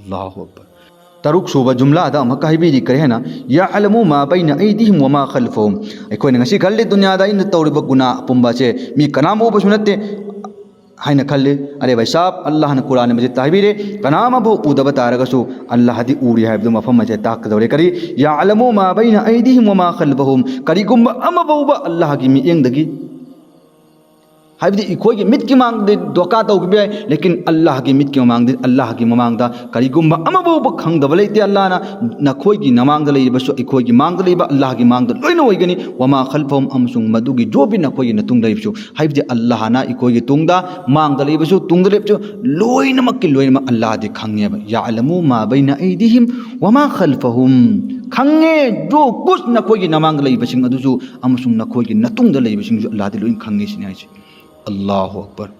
ꯑꯜꯂꯥꯍꯨ ꯑꯛꯕꯔ꯫ ꯇꯔꯨꯛ ꯁꯨꯕ ꯖꯨꯝꯂꯥꯗ ꯑꯃꯨꯛꯀ ꯍꯥꯏꯕꯤꯔꯤ ꯀꯔꯤ ꯍꯥꯏꯅ? "ꯌꯥꯂꯃꯨ ꯃꯥ ꯕꯩꯅ ꯑꯩꯗꯤꯍꯤꯝ ꯋꯥ ꯃꯥ ꯈꯜꯐꯍꯨꯝ"꯫ ꯑꯩꯈꯣꯏꯅ ꯉꯁꯤ ꯈꯜꯂꯤ ꯗꯨꯅꯤꯌꯥꯗ ꯑꯩꯅ ꯇꯧꯔꯤꯕ ꯒꯨꯅꯥ ꯑꯄꯨꯝꯕ ꯑꯁꯦ ꯃꯤ ꯀꯅꯥꯝ ꯎꯕꯁꯨ ꯅꯠꯇꯦ꯫ ꯍꯥꯏꯅ ꯈꯜꯂꯤ꯫ ꯑꯔꯦ ꯚꯥꯏ ꯁꯥꯕ, ꯑꯜꯂꯥꯍꯅ ꯀꯨꯔꯥꯟ ꯃꯖꯤꯗꯇ ꯍꯥꯏꯕꯤꯔꯦ, ꯀꯅꯥ ꯑꯃꯐꯥꯎ ꯎꯗꯕ ꯇꯥꯔꯒꯁꯨ ꯑꯜꯂꯥꯍꯗꯤ ꯎꯔꯤ ꯍꯥꯏꯕꯗꯨ ꯃꯐꯝ ꯑꯁꯤꯗ ꯇꯥꯛꯀꯗꯧꯔꯦ꯫ ꯀꯔꯤ? "ꯌꯥꯂꯃꯨ ꯃꯥ ꯕꯩꯅ ꯑꯩꯗꯤꯍꯤꯝ ꯋ ꯃꯥ ꯈꯜꯐꯍꯨꯝ"꯫ ꯀꯔꯤꯒꯨꯝꯕ ꯑꯃꯐꯥꯎꯕ ꯑꯜꯂꯥꯍꯒꯤ ꯃꯤꯠꯌꯦꯡꯗꯒꯤ, ꯍꯥꯏꯕꯗꯤ ꯑꯩꯈꯣꯏꯒꯤ ꯃꯤꯠꯀꯤ ꯃꯥꯡꯗꯗꯤ ꯗꯣꯀꯥ ꯇꯧꯈꯤꯕ ꯌꯥꯏ, ꯂꯦꯀꯤꯟ ꯑꯜꯂꯥꯍꯒꯤ ꯃꯤꯠꯀꯤ ꯃꯃꯥꯡꯗ, ꯑꯜꯂꯥꯍꯒꯤ ꯃꯃꯥꯡꯗ ꯀꯔꯤꯒꯨꯝꯕ ꯑꯃꯐꯥꯎꯕ ꯈꯪꯗꯕ ꯂꯩꯇꯦ꯫ ꯑꯜꯂꯥꯍꯅ ꯅꯈꯣꯏꯒꯤ ꯅꯃꯥꯡꯗ ꯂꯩꯔꯤꯕꯁꯨ, ꯑꯩꯈꯣꯏꯒꯤ ꯃꯥꯡꯗ ꯂꯩꯕ, ꯑꯜꯂꯥꯍꯒꯤ ꯃꯥꯡꯗ ꯂꯣꯏꯅ ꯑꯣꯏꯒꯅꯤ꯫ "ꯋ ꯃꯥ ꯈꯜꯐꯍꯨꯝ", ꯑꯃꯁꯨꯡ ꯃꯗꯨꯒꯤ ꯖꯣꯕꯤ ꯅꯈꯣꯏꯒꯤ ꯅꯇꯨꯡꯗ ꯂꯩꯕꯁꯨ, ꯍꯥꯏꯕꯗꯤ ꯑꯜꯂꯥꯍꯅ ꯑꯩꯈꯣꯏꯒꯤ ꯇꯨꯡꯗ, ꯃꯥꯡꯗ ꯂꯩꯕꯁꯨ, ꯇꯨꯡꯗ ꯂꯩꯕꯁꯨ, ꯂꯣꯏꯅꯃꯛꯀꯤ ꯂꯣꯏꯅꯃꯛ ꯑꯜꯂꯥꯍꯗꯤ ꯈꯪꯉꯦꯕ꯫ "ꯌꯥꯂꯃꯨ ꯃꯥ ꯕꯩꯅ ꯑꯩꯗꯤꯍꯤꯝ ꯋ ꯃꯥ ꯈꯜꯐꯍꯨꯝ", ꯈꯪꯉꯦ꯫ ꯖꯣ ꯀꯨꯁ ꯅꯈꯣꯏꯒꯤ ꯅꯃꯥꯡꯗ ꯂꯩꯕꯁꯤꯡ ꯑꯗꯨꯁꯨ ꯑꯃꯁꯨꯡ ꯅꯈꯣꯏꯒꯤ ꯅꯇꯨꯡꯗ ꯂꯩꯕꯁꯤꯡꯁꯨ ꯑꯜꯂꯥꯍꯗꯤ ꯂꯣꯏꯅ ꯈꯪꯉꯦ ꯁꯤꯅꯤ ꯍꯥꯏꯁꯦ꯫ ꯑꯜꯂꯥꯍꯨ ꯑꯛꯕꯔ꯫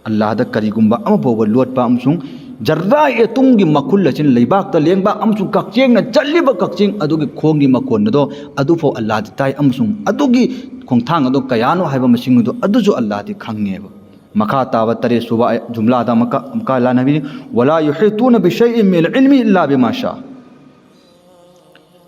ꯑꯜꯂꯥꯍꯗ ꯀꯔꯤꯒꯨꯝꯕ ꯑꯃ ꯐꯥꯎꯕ ꯂꯣꯠꯄ ꯑꯃꯁꯨꯡ ꯖꯔ꯭ꯔꯥ ꯑꯦꯇꯣꯝꯒꯤ ꯃꯈꯨꯜ ꯑꯁꯤꯅ ꯂꯩꯕꯥꯛꯇ ꯂꯦꯡꯕ ꯑꯃꯁꯨꯡ ꯀꯛꯆꯦꯡꯅ ꯆꯠꯂꯤꯕ ꯀꯛꯆꯦꯡ ꯑꯗꯨꯒꯤ ꯈꯣꯡꯒꯤ ꯃꯈꯣꯟ ꯑꯗꯣ ꯑꯗꯨꯐꯥꯎ ꯑꯜꯂꯥꯍꯗꯤ ꯇꯥꯏ, ꯑꯃꯁꯨꯡ ꯑꯗꯨꯒꯤ ꯈꯣꯡꯊꯥꯡ ꯑꯗꯣ ꯀꯌꯥꯅꯣ ꯍꯥꯏꯕ ꯃꯁꯤꯡ ꯑꯗꯣ ꯑꯗꯨꯁꯨ ꯑꯜꯂꯥꯍꯗꯤ ꯈꯪꯉꯦꯕ꯫ ꯃꯈꯥ ꯇꯥꯕ ꯇꯔꯦꯠ ꯁꯨꯕ ꯑꯥꯌ-, ꯖꯨꯝꯂꯥꯗ ꯑꯃꯨꯛꯀ, ꯑꯃꯨꯛꯀ ꯑꯜꯂꯥꯍꯅ ꯍꯥꯏꯕꯤꯔꯤ, "ꯋꯂꯥ ꯌꯨꯍꯤꯇꯨꯅ ꯕꯤꯁꯩꯏꯝ ꯃꯤꯅꯜ ꯏꯜꯃꯤ ꯏꯜꯂꯥ ꯕꯤꯃꯥ ꯁꯥ"꯫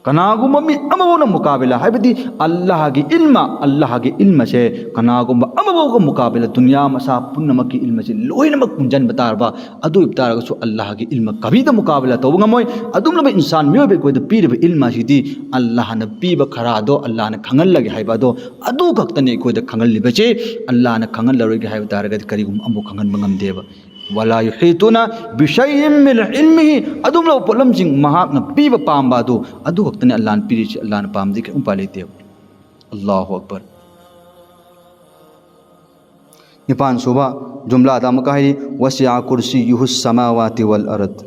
ꯀꯅꯥꯒꯨꯝꯕ ꯃꯤ ꯑꯃꯐꯥꯎꯅ ꯃꯨꯀꯥꯕꯤꯂꯥ, ꯍꯥꯏꯕꯗꯤ ꯑꯜꯂꯥꯍꯒꯤ ꯏꯜꯃ, ꯑꯜꯂꯥꯍꯒꯤ ꯏꯜꯃꯁꯦ ꯀꯅꯥꯒꯨꯝꯕ ꯑꯃꯐꯥꯎꯒ ꯃꯨꯀꯥꯕꯤꯂꯥ, ꯗꯨꯅꯤꯌꯥ ꯃꯁꯥ ꯄꯨꯝꯅꯃꯛꯀꯤ ꯏꯜꯃꯁꯦ ꯂꯣꯏꯅꯃꯛ ꯄꯨꯟꯁꯤꯟꯕ ꯇꯥꯔꯕ, ꯑꯗꯨ ꯑꯣꯏꯕ ꯇꯥꯔꯒꯁꯨ ꯑꯜꯂꯥꯍꯒꯤ ꯏꯜꯃ ꯀꯕꯤꯗ ꯃꯨꯀꯥꯕꯤꯂꯥ ꯇꯧꯕ ꯉꯝꯃꯣꯏ꯫ ꯑꯗꯨꯝꯂꯕ ꯏꯟꯁꯥꯟ ꯃꯤꯑꯣꯏꯕ ꯑꯩꯈꯣꯏꯗ ꯄꯤꯔꯤꯕ ꯏꯜꯃ ꯑꯁꯤꯗꯤ ꯑꯜꯂꯥꯍꯅ ꯄꯤꯕ ꯈꯔꯥꯗꯣ ꯑꯜꯂꯥꯍꯅ ꯈꯪꯍꯜꯂꯒꯦ ꯍꯥꯏꯕ ꯑꯗꯣ ꯑꯗꯨ ꯈꯛꯇꯅꯤ ꯑꯩꯈꯣꯏꯗ ꯈꯪꯍꯜꯂꯤꯕꯁꯦ꯫ ꯑꯜꯂꯥꯍꯅ ꯈꯪꯍꯜꯂꯔꯣꯏꯒꯦ ꯍꯥꯏꯕ ꯇꯥꯔꯒꯗꯤ ꯀꯔꯤꯒꯨꯝꯕ ꯑꯃꯐꯥꯎ ꯈꯪꯍꯟꯕ ꯉꯝꯗꯦꯕ꯫ "ꯋꯂꯥ ꯌꯨꯍꯤꯇꯨꯅ ꯕꯤꯁꯩꯏꯝ ꯃꯤꯅ ꯏꯜꯃꯤꯍꯤ", ꯑꯗꯨꯝꯂꯕ ꯄꯣꯠꯂꯝꯁꯤꯡ ꯃꯍꯥꯛꯅ ꯄꯤꯕ ꯄꯥꯝꯕ ꯑꯗꯨ, ꯑꯗꯨ ꯈꯛꯇꯅꯤ ꯑꯜꯂꯥꯍꯅ ꯄꯤꯔꯤꯁꯤ꯫ ꯑꯜꯂꯥꯍꯅ ꯄꯥꯝꯗꯦ ꯀꯔꯤꯝ ꯎꯄꯥꯏ ꯂꯩꯇꯦꯕ꯫ ꯑꯜꯂꯥꯍꯨ ꯑꯛꯕꯔ꯫ ꯅꯤꯄꯥꯟ ꯁꯨꯕ ꯖꯨꯝꯂꯥꯗ ꯑꯃꯨꯛꯀ ꯍꯥꯏꯔꯤ, "ꯋꯁꯤꯑ ꯀꯨꯔꯁꯤꯌꯨꯍꯨ ꯁꯃꯥꯋꯥꯇꯤ ꯋꯜ ꯑꯔꯗ"꯫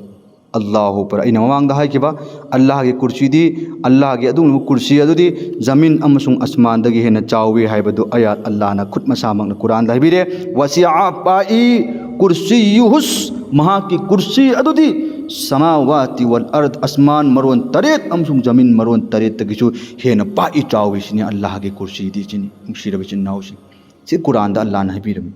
ꯑꯜꯂꯥꯍꯨ ꯑꯛꯕꯔ꯫ ꯑꯩꯅ ꯃꯃꯥꯡꯗ ꯍꯥꯏꯈꯤꯕ ꯑꯜꯂꯥꯍꯒꯤ ꯀꯨꯔꯁꯤꯗꯤ, ꯑꯜꯂꯥꯍꯒꯤ ꯑꯗꯨꯒꯨꯝꯂꯕ ꯀꯨꯔꯁꯤ ꯑꯗꯨꯗꯤ ꯖꯃꯤꯟ ꯑꯃꯁꯨꯡ ꯑꯁꯃꯥꯟꯗꯒꯤ ꯍꯦꯟꯅ ꯆꯥꯎꯏ ꯍꯥꯏꯕꯗꯨ ꯑꯌꯥꯠ ꯑꯜꯂꯥꯍꯅ ꯈꯨꯠ ꯃꯁꯥꯃꯛꯅ ꯀꯨꯔꯥꯟꯗ ꯍꯥꯏꯕꯤꯔꯦ꯫ "ꯋꯁꯤꯑ" ꯄꯥꯛꯏ, "ꯀꯨꯔꯁꯤꯌꯨꯍꯨ", ꯃꯍꯥꯛꯀꯤ ꯀꯨꯔꯁꯤ ꯑꯗꯨꯗꯤ "ꯁꯃꯥꯋꯥꯇꯤ ꯋꯜ ꯑꯔꯗ", ꯑꯁꯃꯥꯟ ꯃꯔꯣꯟ ꯇꯔꯦꯠ ꯑꯃꯁꯨꯡ ꯖꯃꯤꯟ ꯃꯔꯣꯟ ꯇꯔꯦꯠꯇꯒꯤꯁꯨ ꯍꯦꯟꯅ ꯄꯥꯛꯏ, ꯆꯥꯎꯏ ꯁꯤꯅꯤ ꯑꯜꯂꯥꯍꯒꯤ ꯀꯨꯔꯁꯤꯗꯤ ꯁꯤꯅꯤ꯫ ꯅꯨꯡꯁꯤꯔꯕ ꯏꯆꯤꯟ ꯏꯅꯥꯎꯁꯤꯡ, ꯁꯤ ꯀꯨꯔꯥꯟꯗ ꯑꯜꯂꯥꯍꯅ ꯍꯥꯏꯕꯤꯔꯝꯃꯤ꯫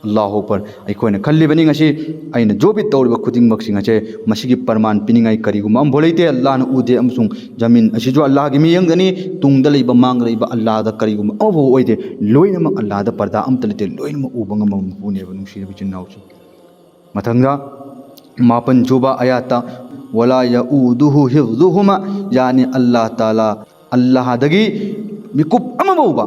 ꯑꯜꯂꯥꯍꯨ ꯑꯛꯕꯔ꯫ ꯑꯩꯈꯣꯏꯅ ꯈꯜꯂꯤꯕꯅꯤ ꯉꯁꯤ ꯑꯩꯅ ꯖꯣꯕꯤꯠ ꯇꯧꯔꯤꯕ ꯈꯨꯗꯤꯡꯃꯛꯁꯤꯡ ꯑꯁꯦ ꯃꯁꯤꯒꯤ ꯄ꯭ꯔꯃꯥꯟ ꯄꯤꯅꯤꯡꯉꯥꯏ ꯀꯔꯤꯒꯨꯝꯕ ꯑꯃꯐꯥꯎ ꯂꯩꯇꯦ꯫ ꯑꯜꯂꯥꯍꯅ ꯎꯗꯦ ꯑꯃꯁꯨꯡ ꯖꯃꯤꯟ ꯑꯁꯤꯁꯨ ꯑꯜꯂꯥꯍꯒꯤ ꯃꯤꯠꯌꯦꯡꯗꯅꯤ꯫ ꯇꯨꯡꯗ ꯂꯩꯕ ꯃꯥꯡꯗ ꯂꯩꯕ ꯑꯜꯂꯥꯍꯗ ꯀꯔꯤꯒꯨꯝꯕ ꯑꯃꯐꯥꯎ ꯑꯣꯏꯗꯦ꯫ ꯂꯣꯏꯅꯃꯛ ꯑꯜꯂꯥꯍꯗ ꯄꯔꯗꯥ ꯑꯝꯇ ꯂꯩꯇꯦ꯫ ꯂꯣꯏꯅꯃꯛ ꯎꯕ ꯉꯝꯕ ꯃꯄꯨꯅꯦꯕ ꯅꯨꯡꯁꯤꯔꯕ ꯏꯆꯤꯟ ꯏꯅꯥꯎꯁꯤꯡ꯫ ꯃꯊꯪꯗ ꯃꯥꯄꯟ ꯁꯨꯕ ꯑꯌꯥꯠꯇ ꯋꯥꯂꯥ ꯌꯎꯗꯨꯍꯨ ꯍꯤꯐꯖꯨꯍꯨꯃꯥ, ꯌꯥꯅꯤ ꯑꯜꯂꯥꯍ ꯇꯥꯂꯥ ꯑꯜꯂꯥꯍꯗꯒꯤ ꯃꯤꯀꯨꯞ ꯑꯃ ꯐꯥꯎꯕ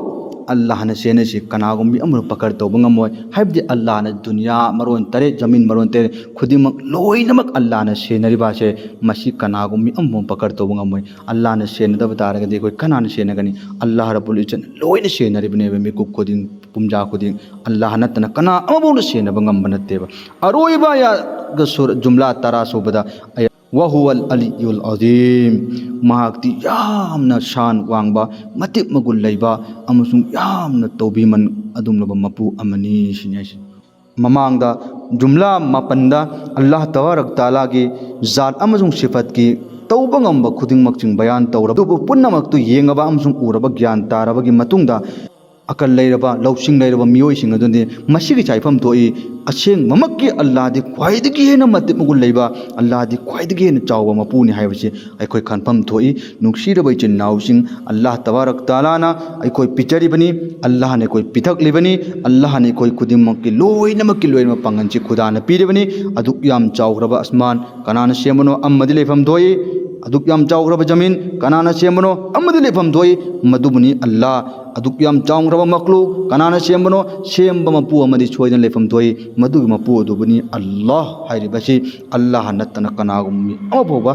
ꯑꯜꯂꯥꯍꯅ ꯁꯦꯟꯅꯁꯤ ꯀꯅꯥꯒꯨꯝꯕ ꯑꯃꯅ ꯄꯀꯔ ꯇꯧꯕ ꯉꯝꯃꯣꯏ꯫ ꯍꯥꯏꯕꯗꯤ ꯑꯜꯂꯥꯍꯅ ꯗꯨꯅꯤꯌꯥ ꯃꯔꯣꯟ ꯇꯔꯦꯠ, ꯖꯃꯤꯟ ꯃꯔꯣꯟ ꯇꯔꯦꯠ ꯈꯨꯗꯤꯡꯃꯛ ꯂꯣꯏꯅꯃꯛ ꯑꯜꯂꯥꯍꯅ ꯁꯦꯟꯅꯔꯤꯕ ꯑꯁꯦ ꯃꯁꯤ ꯀꯅꯥꯒꯨꯝꯕ ꯑꯃꯐꯥꯎ ꯄꯀꯔ ꯇꯧꯕ ꯉꯝꯃꯣꯏ꯫ ꯑꯜꯂꯥꯍꯅ ꯁꯦꯟꯅꯗꯕ ꯇꯥꯔꯒꯗꯤ ꯑꯩꯈꯣꯏ ꯀꯅꯥꯅ ꯁꯦꯟꯅꯒꯅꯤ? ꯑꯜꯂꯥꯍ ꯔꯕꯨꯜ ꯏꯖꯠꯅ ꯂꯣꯏꯅ ꯁꯦꯟꯅꯔꯤꯕꯅꯦꯕ ꯃꯤꯀꯨꯞ ꯈꯨꯗꯤꯡ, ꯄꯨꯝꯖꯥ ꯈꯨꯗꯤꯡ꯫ ꯑꯜꯂꯥꯍ ꯅꯠꯇꯅ ꯀꯅꯥ ꯑꯃꯐꯥꯎꯅ ꯁꯦꯟꯅꯕ ꯉꯝꯕ ꯅꯠꯇꯦꯕ꯫ ꯑꯔꯣꯏꯕ ꯑꯌꯥꯠꯀ ꯁꯨꯔ ꯖꯨꯝꯂꯥ ꯇꯔꯥ ꯁꯨꯕꯗ ꯑꯌꯥ-, "ꯋꯥꯍꯨꯋꯜ ꯑꯂꯤꯌꯨꯜ ꯑꯖꯤꯝ", ꯃꯍꯥꯛꯇꯤ ꯌꯥꯝꯅ ꯁꯥꯟ ꯋꯥꯡꯕ, ꯃꯇꯤꯛ ꯃꯒꯨꯟ ꯂꯩꯕ ꯑꯃꯁꯨꯡ ꯌꯥꯝꯅ ꯇꯧꯕꯤꯃꯟ ꯑꯗꯨꯒꯨꯝꯂꯕ ꯃꯄꯨ ꯑꯃꯅꯤ ꯁꯤꯅꯤ ꯍꯥꯏꯁꯦ꯫ ꯃꯃꯥꯡꯗ ꯖꯨꯝꯂꯥ ꯃꯥꯄꯟꯗ ꯑꯜꯂꯥꯍ ꯇꯕꯥꯔꯛ ꯇꯥꯂꯥꯒꯤ ꯖꯥꯠ ꯑꯃꯁꯨꯡ ꯁꯤꯐꯠꯀꯤ ꯇꯧꯕ ꯉꯝꯕ ꯈꯨꯗꯤꯡꯃꯛꯁꯤꯡ ꯕꯌꯥꯟ ꯇꯧꯔꯕ, ꯑꯗꯨꯕꯨ ꯄꯨꯝꯅꯃꯛꯇꯨ ꯌꯦꯡꯉꯕ ꯑꯃꯁꯨꯡ ꯎꯔꯕ ꯒ꯭ꯌꯥꯟ ꯇꯥꯔꯕꯒꯤ ꯃꯇꯨꯡꯗ ꯑꯀꯜ ꯂꯩꯔꯕ, ꯂꯧꯁꯤꯡ ꯂꯩꯔꯕ ꯃꯤꯑꯣꯏꯁꯤꯡ ꯑꯗꯨꯅꯤ꯫ ꯃꯁꯤꯒꯤ ꯆꯥꯏꯐꯝ ꯊꯣꯛꯏ, ꯑꯁꯦꯡꯕꯃꯛꯀꯤ ꯑꯜꯂꯥꯍꯗꯤ ꯈ꯭ꯋꯥꯏꯗꯒꯤ ꯍꯦꯟꯅ ꯃꯇꯤꯛ ꯃꯒꯨꯟ ꯂꯩꯕ, ꯑꯜꯂꯥꯍꯗꯤ ꯈ꯭ꯋꯥꯏꯗꯒꯤ ꯍꯦꯟꯅ ꯆꯥꯎꯕ ꯃꯄꯨꯅꯤ ꯍꯥꯏꯕꯁꯤ ꯑꯩꯈꯣꯏ ꯈꯟꯐꯝ ꯊꯣꯛꯏ꯫ ꯅꯨꯡꯁꯤꯔꯕ ꯏꯆꯤꯟ ꯏꯅꯥꯎꯁꯤꯡ, ꯑꯜꯂꯥꯍ ꯇꯕꯥꯔꯛ ꯇꯥꯂꯥꯅ ꯑꯩꯈꯣꯏ ꯄꯤꯖꯔꯤꯕꯅꯤ, ꯑꯜꯂꯥꯍꯅ ꯑꯩꯈꯣꯏ ꯄꯤꯊꯛꯂꯤꯕꯅꯤ, ꯑꯜꯂꯥꯍꯅ ꯑꯩꯈꯣꯏ ꯈꯨꯗꯤꯡꯃꯛꯀꯤ ꯂꯣꯏꯅꯃꯛꯀꯤ ꯂꯣꯏꯅꯃꯛ ꯄꯥꯡꯒꯜꯁꯤ ꯈꯨꯗꯥꯅ ꯄꯤꯔꯤꯕꯅꯤ꯫ ꯑꯗꯨꯛ ꯌꯥꯝ ꯆꯥꯎꯈ꯭ꯔꯕ ꯑꯁꯃꯥꯟ ꯀꯅꯥꯅ ꯁꯦꯝꯕꯅꯣ? ꯑꯃꯗꯤ ꯂꯩꯐꯝ ꯊꯣꯛꯏ꯫ ꯑꯗꯨꯛ ꯌꯥꯝ ꯆꯥꯎꯈ꯭ꯔꯕ ꯖꯃꯤꯟ ꯀꯅꯥꯅ ꯁꯦꯝꯕꯅꯣ? ꯑꯃꯗꯤ ꯂꯩꯐꯝ ꯊꯣꯛꯏ꯫ ꯃꯗꯨꯕꯨꯅꯤ ꯑꯜꯂꯥꯍ꯫ ꯑꯗꯨꯛ ꯌꯥꯝ ꯆꯥꯎꯈ꯭ꯔꯕ ꯃꯈꯂꯨꯛ ꯀꯅꯥꯅ ꯁꯦꯝꯕꯅꯣ? ꯁꯦꯝꯕ ꯃꯄꯨ ꯑꯃꯗꯤ ꯁꯣꯏꯗꯅ ꯂꯩꯐꯝ ꯊꯣꯛꯏ꯫ ꯃꯗꯨꯒꯤ ꯃꯄꯨ ꯑꯗꯨꯕꯨꯅꯤ ꯑꯜꯂꯥꯍ ꯍꯥꯏꯔꯤꯕꯁꯤ꯫ ꯑꯜꯂꯥꯍ ꯅꯠꯇꯅ ꯀꯅꯥꯒꯨꯝꯕ ꯃꯤ ꯑꯃ ꯐꯥꯎꯕ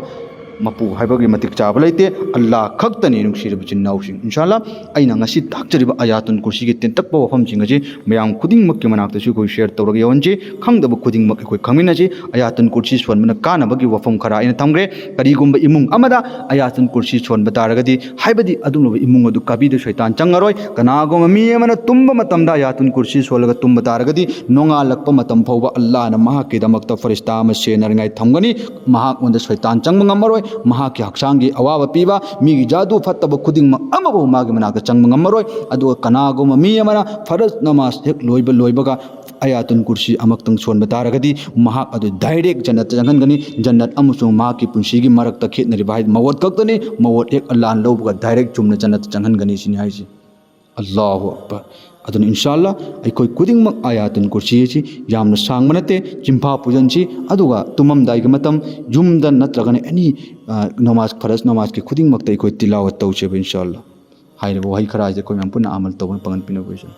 ꯃꯄꯨ ꯍꯥꯏꯕꯒꯤ ꯃꯇꯤꯛ ꯆꯥꯕ ꯂꯩꯇꯦ꯫ ꯑꯜꯂꯥꯍ ꯈꯛꯇꯅꯤ, ꯅꯨꯡꯁꯤꯔꯕ ꯏꯆꯤꯟ ꯏꯅꯥꯎꯁꯤꯡ꯫ ꯏꯟꯁꯥ ꯑꯜꯂꯥꯍ, ꯑꯩꯅ ꯉꯁꯤ ꯇꯥꯛꯆꯔꯤꯕ ꯑꯌꯥꯇꯨꯜ ꯀꯨꯔꯁꯤꯒꯤ ꯇꯦꯟꯇꯛꯄ ꯋꯥꯐꯝꯁꯤꯡ ꯑꯁꯤ ꯃꯌꯥꯝ ꯈꯨꯗꯤꯡꯃꯛꯀꯤ ꯃꯅꯥꯛꯇꯁꯨ ꯑꯩꯈꯣꯏ ꯁꯤꯌꯔ ꯇꯧꯔꯒ ꯌꯧꯍꯟꯁꯤ꯫ ꯈꯪꯗꯕ ꯈꯨꯗꯤꯡꯃꯛ ꯑꯩꯈꯣꯏ ꯈꯪꯃꯤꯟꯅꯁꯤ꯫ ꯑꯌꯥꯇꯨꯜ ꯀꯨꯔꯁꯤ ꯁꯣꯟꯕꯅ ꯀꯥꯟꯅꯕꯒꯤ ꯋꯥꯐꯝ ꯈꯔ ꯑꯩꯅ ꯊꯝꯈ꯭ꯔꯦ꯫ ꯀꯔꯤꯒꯨꯝꯕ ꯏꯃꯨꯡ ꯑꯃꯗ ꯑꯌꯥꯇꯨꯜ ꯀꯨꯔꯁꯤ ꯁꯣꯟꯕ ꯇꯥꯔꯒꯗꯤ, ꯍꯥꯏꯕꯗꯤ ꯑꯗꯨꯒꯨꯝꯂꯕ ꯏꯃꯨꯡ ꯑꯗꯨ ꯀꯥꯕꯤꯗ ꯁꯩꯇꯥꯟ ꯆꯪꯉꯔꯣꯏ꯫ ꯀꯅꯥꯒꯨꯝꯕ ꯃꯤ ꯑꯃꯅ ꯇꯨꯝꯕ ꯃꯇꯝꯗ ꯑꯌꯥꯇꯨꯜ ꯀꯨꯔꯁꯤ ꯁꯣꯜꯂꯒ ꯇꯨꯝꯕ ꯇꯥꯔꯒꯗꯤ, ꯅꯣꯡꯉꯥꯜꯂꯛꯄ ꯃꯇꯝ ꯐꯥꯎꯕ ꯑꯜꯂꯥꯍꯅ ꯃꯍꯥꯛꯀꯤꯗꯃꯛꯇ ꯐꯔꯤꯁꯇꯥ ꯑꯃ ꯁꯦꯟꯅꯔꯤꯉꯥꯏ ꯊꯝꯒꯅꯤ꯫ ꯃꯍꯥꯛꯉꯣꯟꯗ ꯁꯩꯇꯥꯟ ꯆꯪꯕ ꯉꯝꯃꯔꯣꯏ꯫ ꯃꯍꯥꯛꯀꯤ ꯍꯛꯆꯥꯡꯒꯤ ꯑꯋꯥꯕ ꯄꯤꯕ, ꯃꯤꯒꯤ ꯖꯥꯗꯨ ꯐꯠꯇꯕ ꯈꯨꯗꯤꯡꯃꯛ ꯑꯃꯐꯥꯎ ꯃꯥꯒꯤ ꯃꯅꯥꯛꯇ ꯆꯪꯕ ꯉꯝꯃꯔꯣꯏ꯫ ꯑꯗꯨꯒ ꯀꯅꯥꯒꯨꯝꯕ ꯃꯤ ꯑꯃꯅ ꯐꯔꯖ ꯅꯃꯥꯖ ꯍꯦꯛ ꯂꯣꯏꯕ ꯂꯣꯏꯕꯒ ꯑꯌꯥꯇꯨꯟ ꯀꯨꯔꯁꯤ ꯑꯃꯈꯛꯇꯪ ꯁꯣꯟꯕ ꯇꯥꯔꯒꯗꯤ ꯃꯍꯥꯛ ꯑꯗꯨ direct ꯖꯟꯅꯠꯇ ꯆꯪꯍꯟꯒꯅꯤ꯫ ꯖꯟꯅꯠ ꯑꯃꯁꯨꯡ ꯃꯍꯥꯛꯀꯤ ꯄꯨꯟꯁꯤꯒꯤ ꯃꯔꯛꯇ ꯈꯦꯠꯅꯔꯤꯕ ꯍꯥꯏꯗꯤ ꯃꯧꯋꯠ ꯈꯛꯇꯅꯤ꯫ ꯃꯧꯋꯠ ꯍꯦꯛ ꯑꯜꯂꯥꯍꯅ ꯂꯧꯕꯒ direct ꯆꯨꯝꯅ ꯖꯟꯅꯠꯇ ꯆꯪꯍꯟꯒꯅꯤ ꯁꯤꯅꯤ ꯍꯥꯏꯁꯦ꯫ ꯑꯜꯂꯥꯍꯨ ꯑꯛꯕꯔ꯫ ꯑꯗꯨꯅ ꯏꯟꯁꯥ ꯑꯜꯂꯥ ꯑꯩꯈꯣꯏ ꯈꯨꯗꯤꯡꯃꯛ ꯑꯌꯥꯇꯨꯟ ꯀꯨꯔꯁꯤ ꯑꯁꯤ ꯌꯥꯝꯅ ꯁꯥꯡꯕ ꯅꯠꯇꯦ, ꯆꯤꯟꯐꯥ ꯄꯨꯖꯟꯁꯤ, ꯑꯗꯨꯒ ꯇꯨꯝꯃꯝꯗꯥꯏꯒꯤ ꯃꯇꯝ ꯌꯨꯝꯗ ꯅꯠꯇ꯭ꯔꯒꯅ ꯑꯦꯅꯤ ꯅꯃꯥꯖ, ꯐꯔꯖ ꯅꯃꯥꯖꯀꯤ ꯈꯨꯗꯤꯡꯃꯛꯇ ꯑꯩꯈꯣꯏ ꯇꯤꯂꯥꯋꯠ ꯇꯧꯁꯦꯕ ꯏꯟꯁꯥ ꯑꯜꯂꯥ꯫ ꯍꯥꯏꯔꯤꯕ ꯋꯥꯍꯩ ꯈꯔ ꯍꯥꯏꯁꯦ ꯑꯩꯈꯣꯏ ꯃꯌꯥꯝ ꯄꯨꯟꯅ ꯑꯃꯜ ꯇꯧꯕꯅ ꯄꯥꯡꯒꯟ ꯄꯤꯅꯕ ꯑꯣꯏꯁꯅꯨ꯫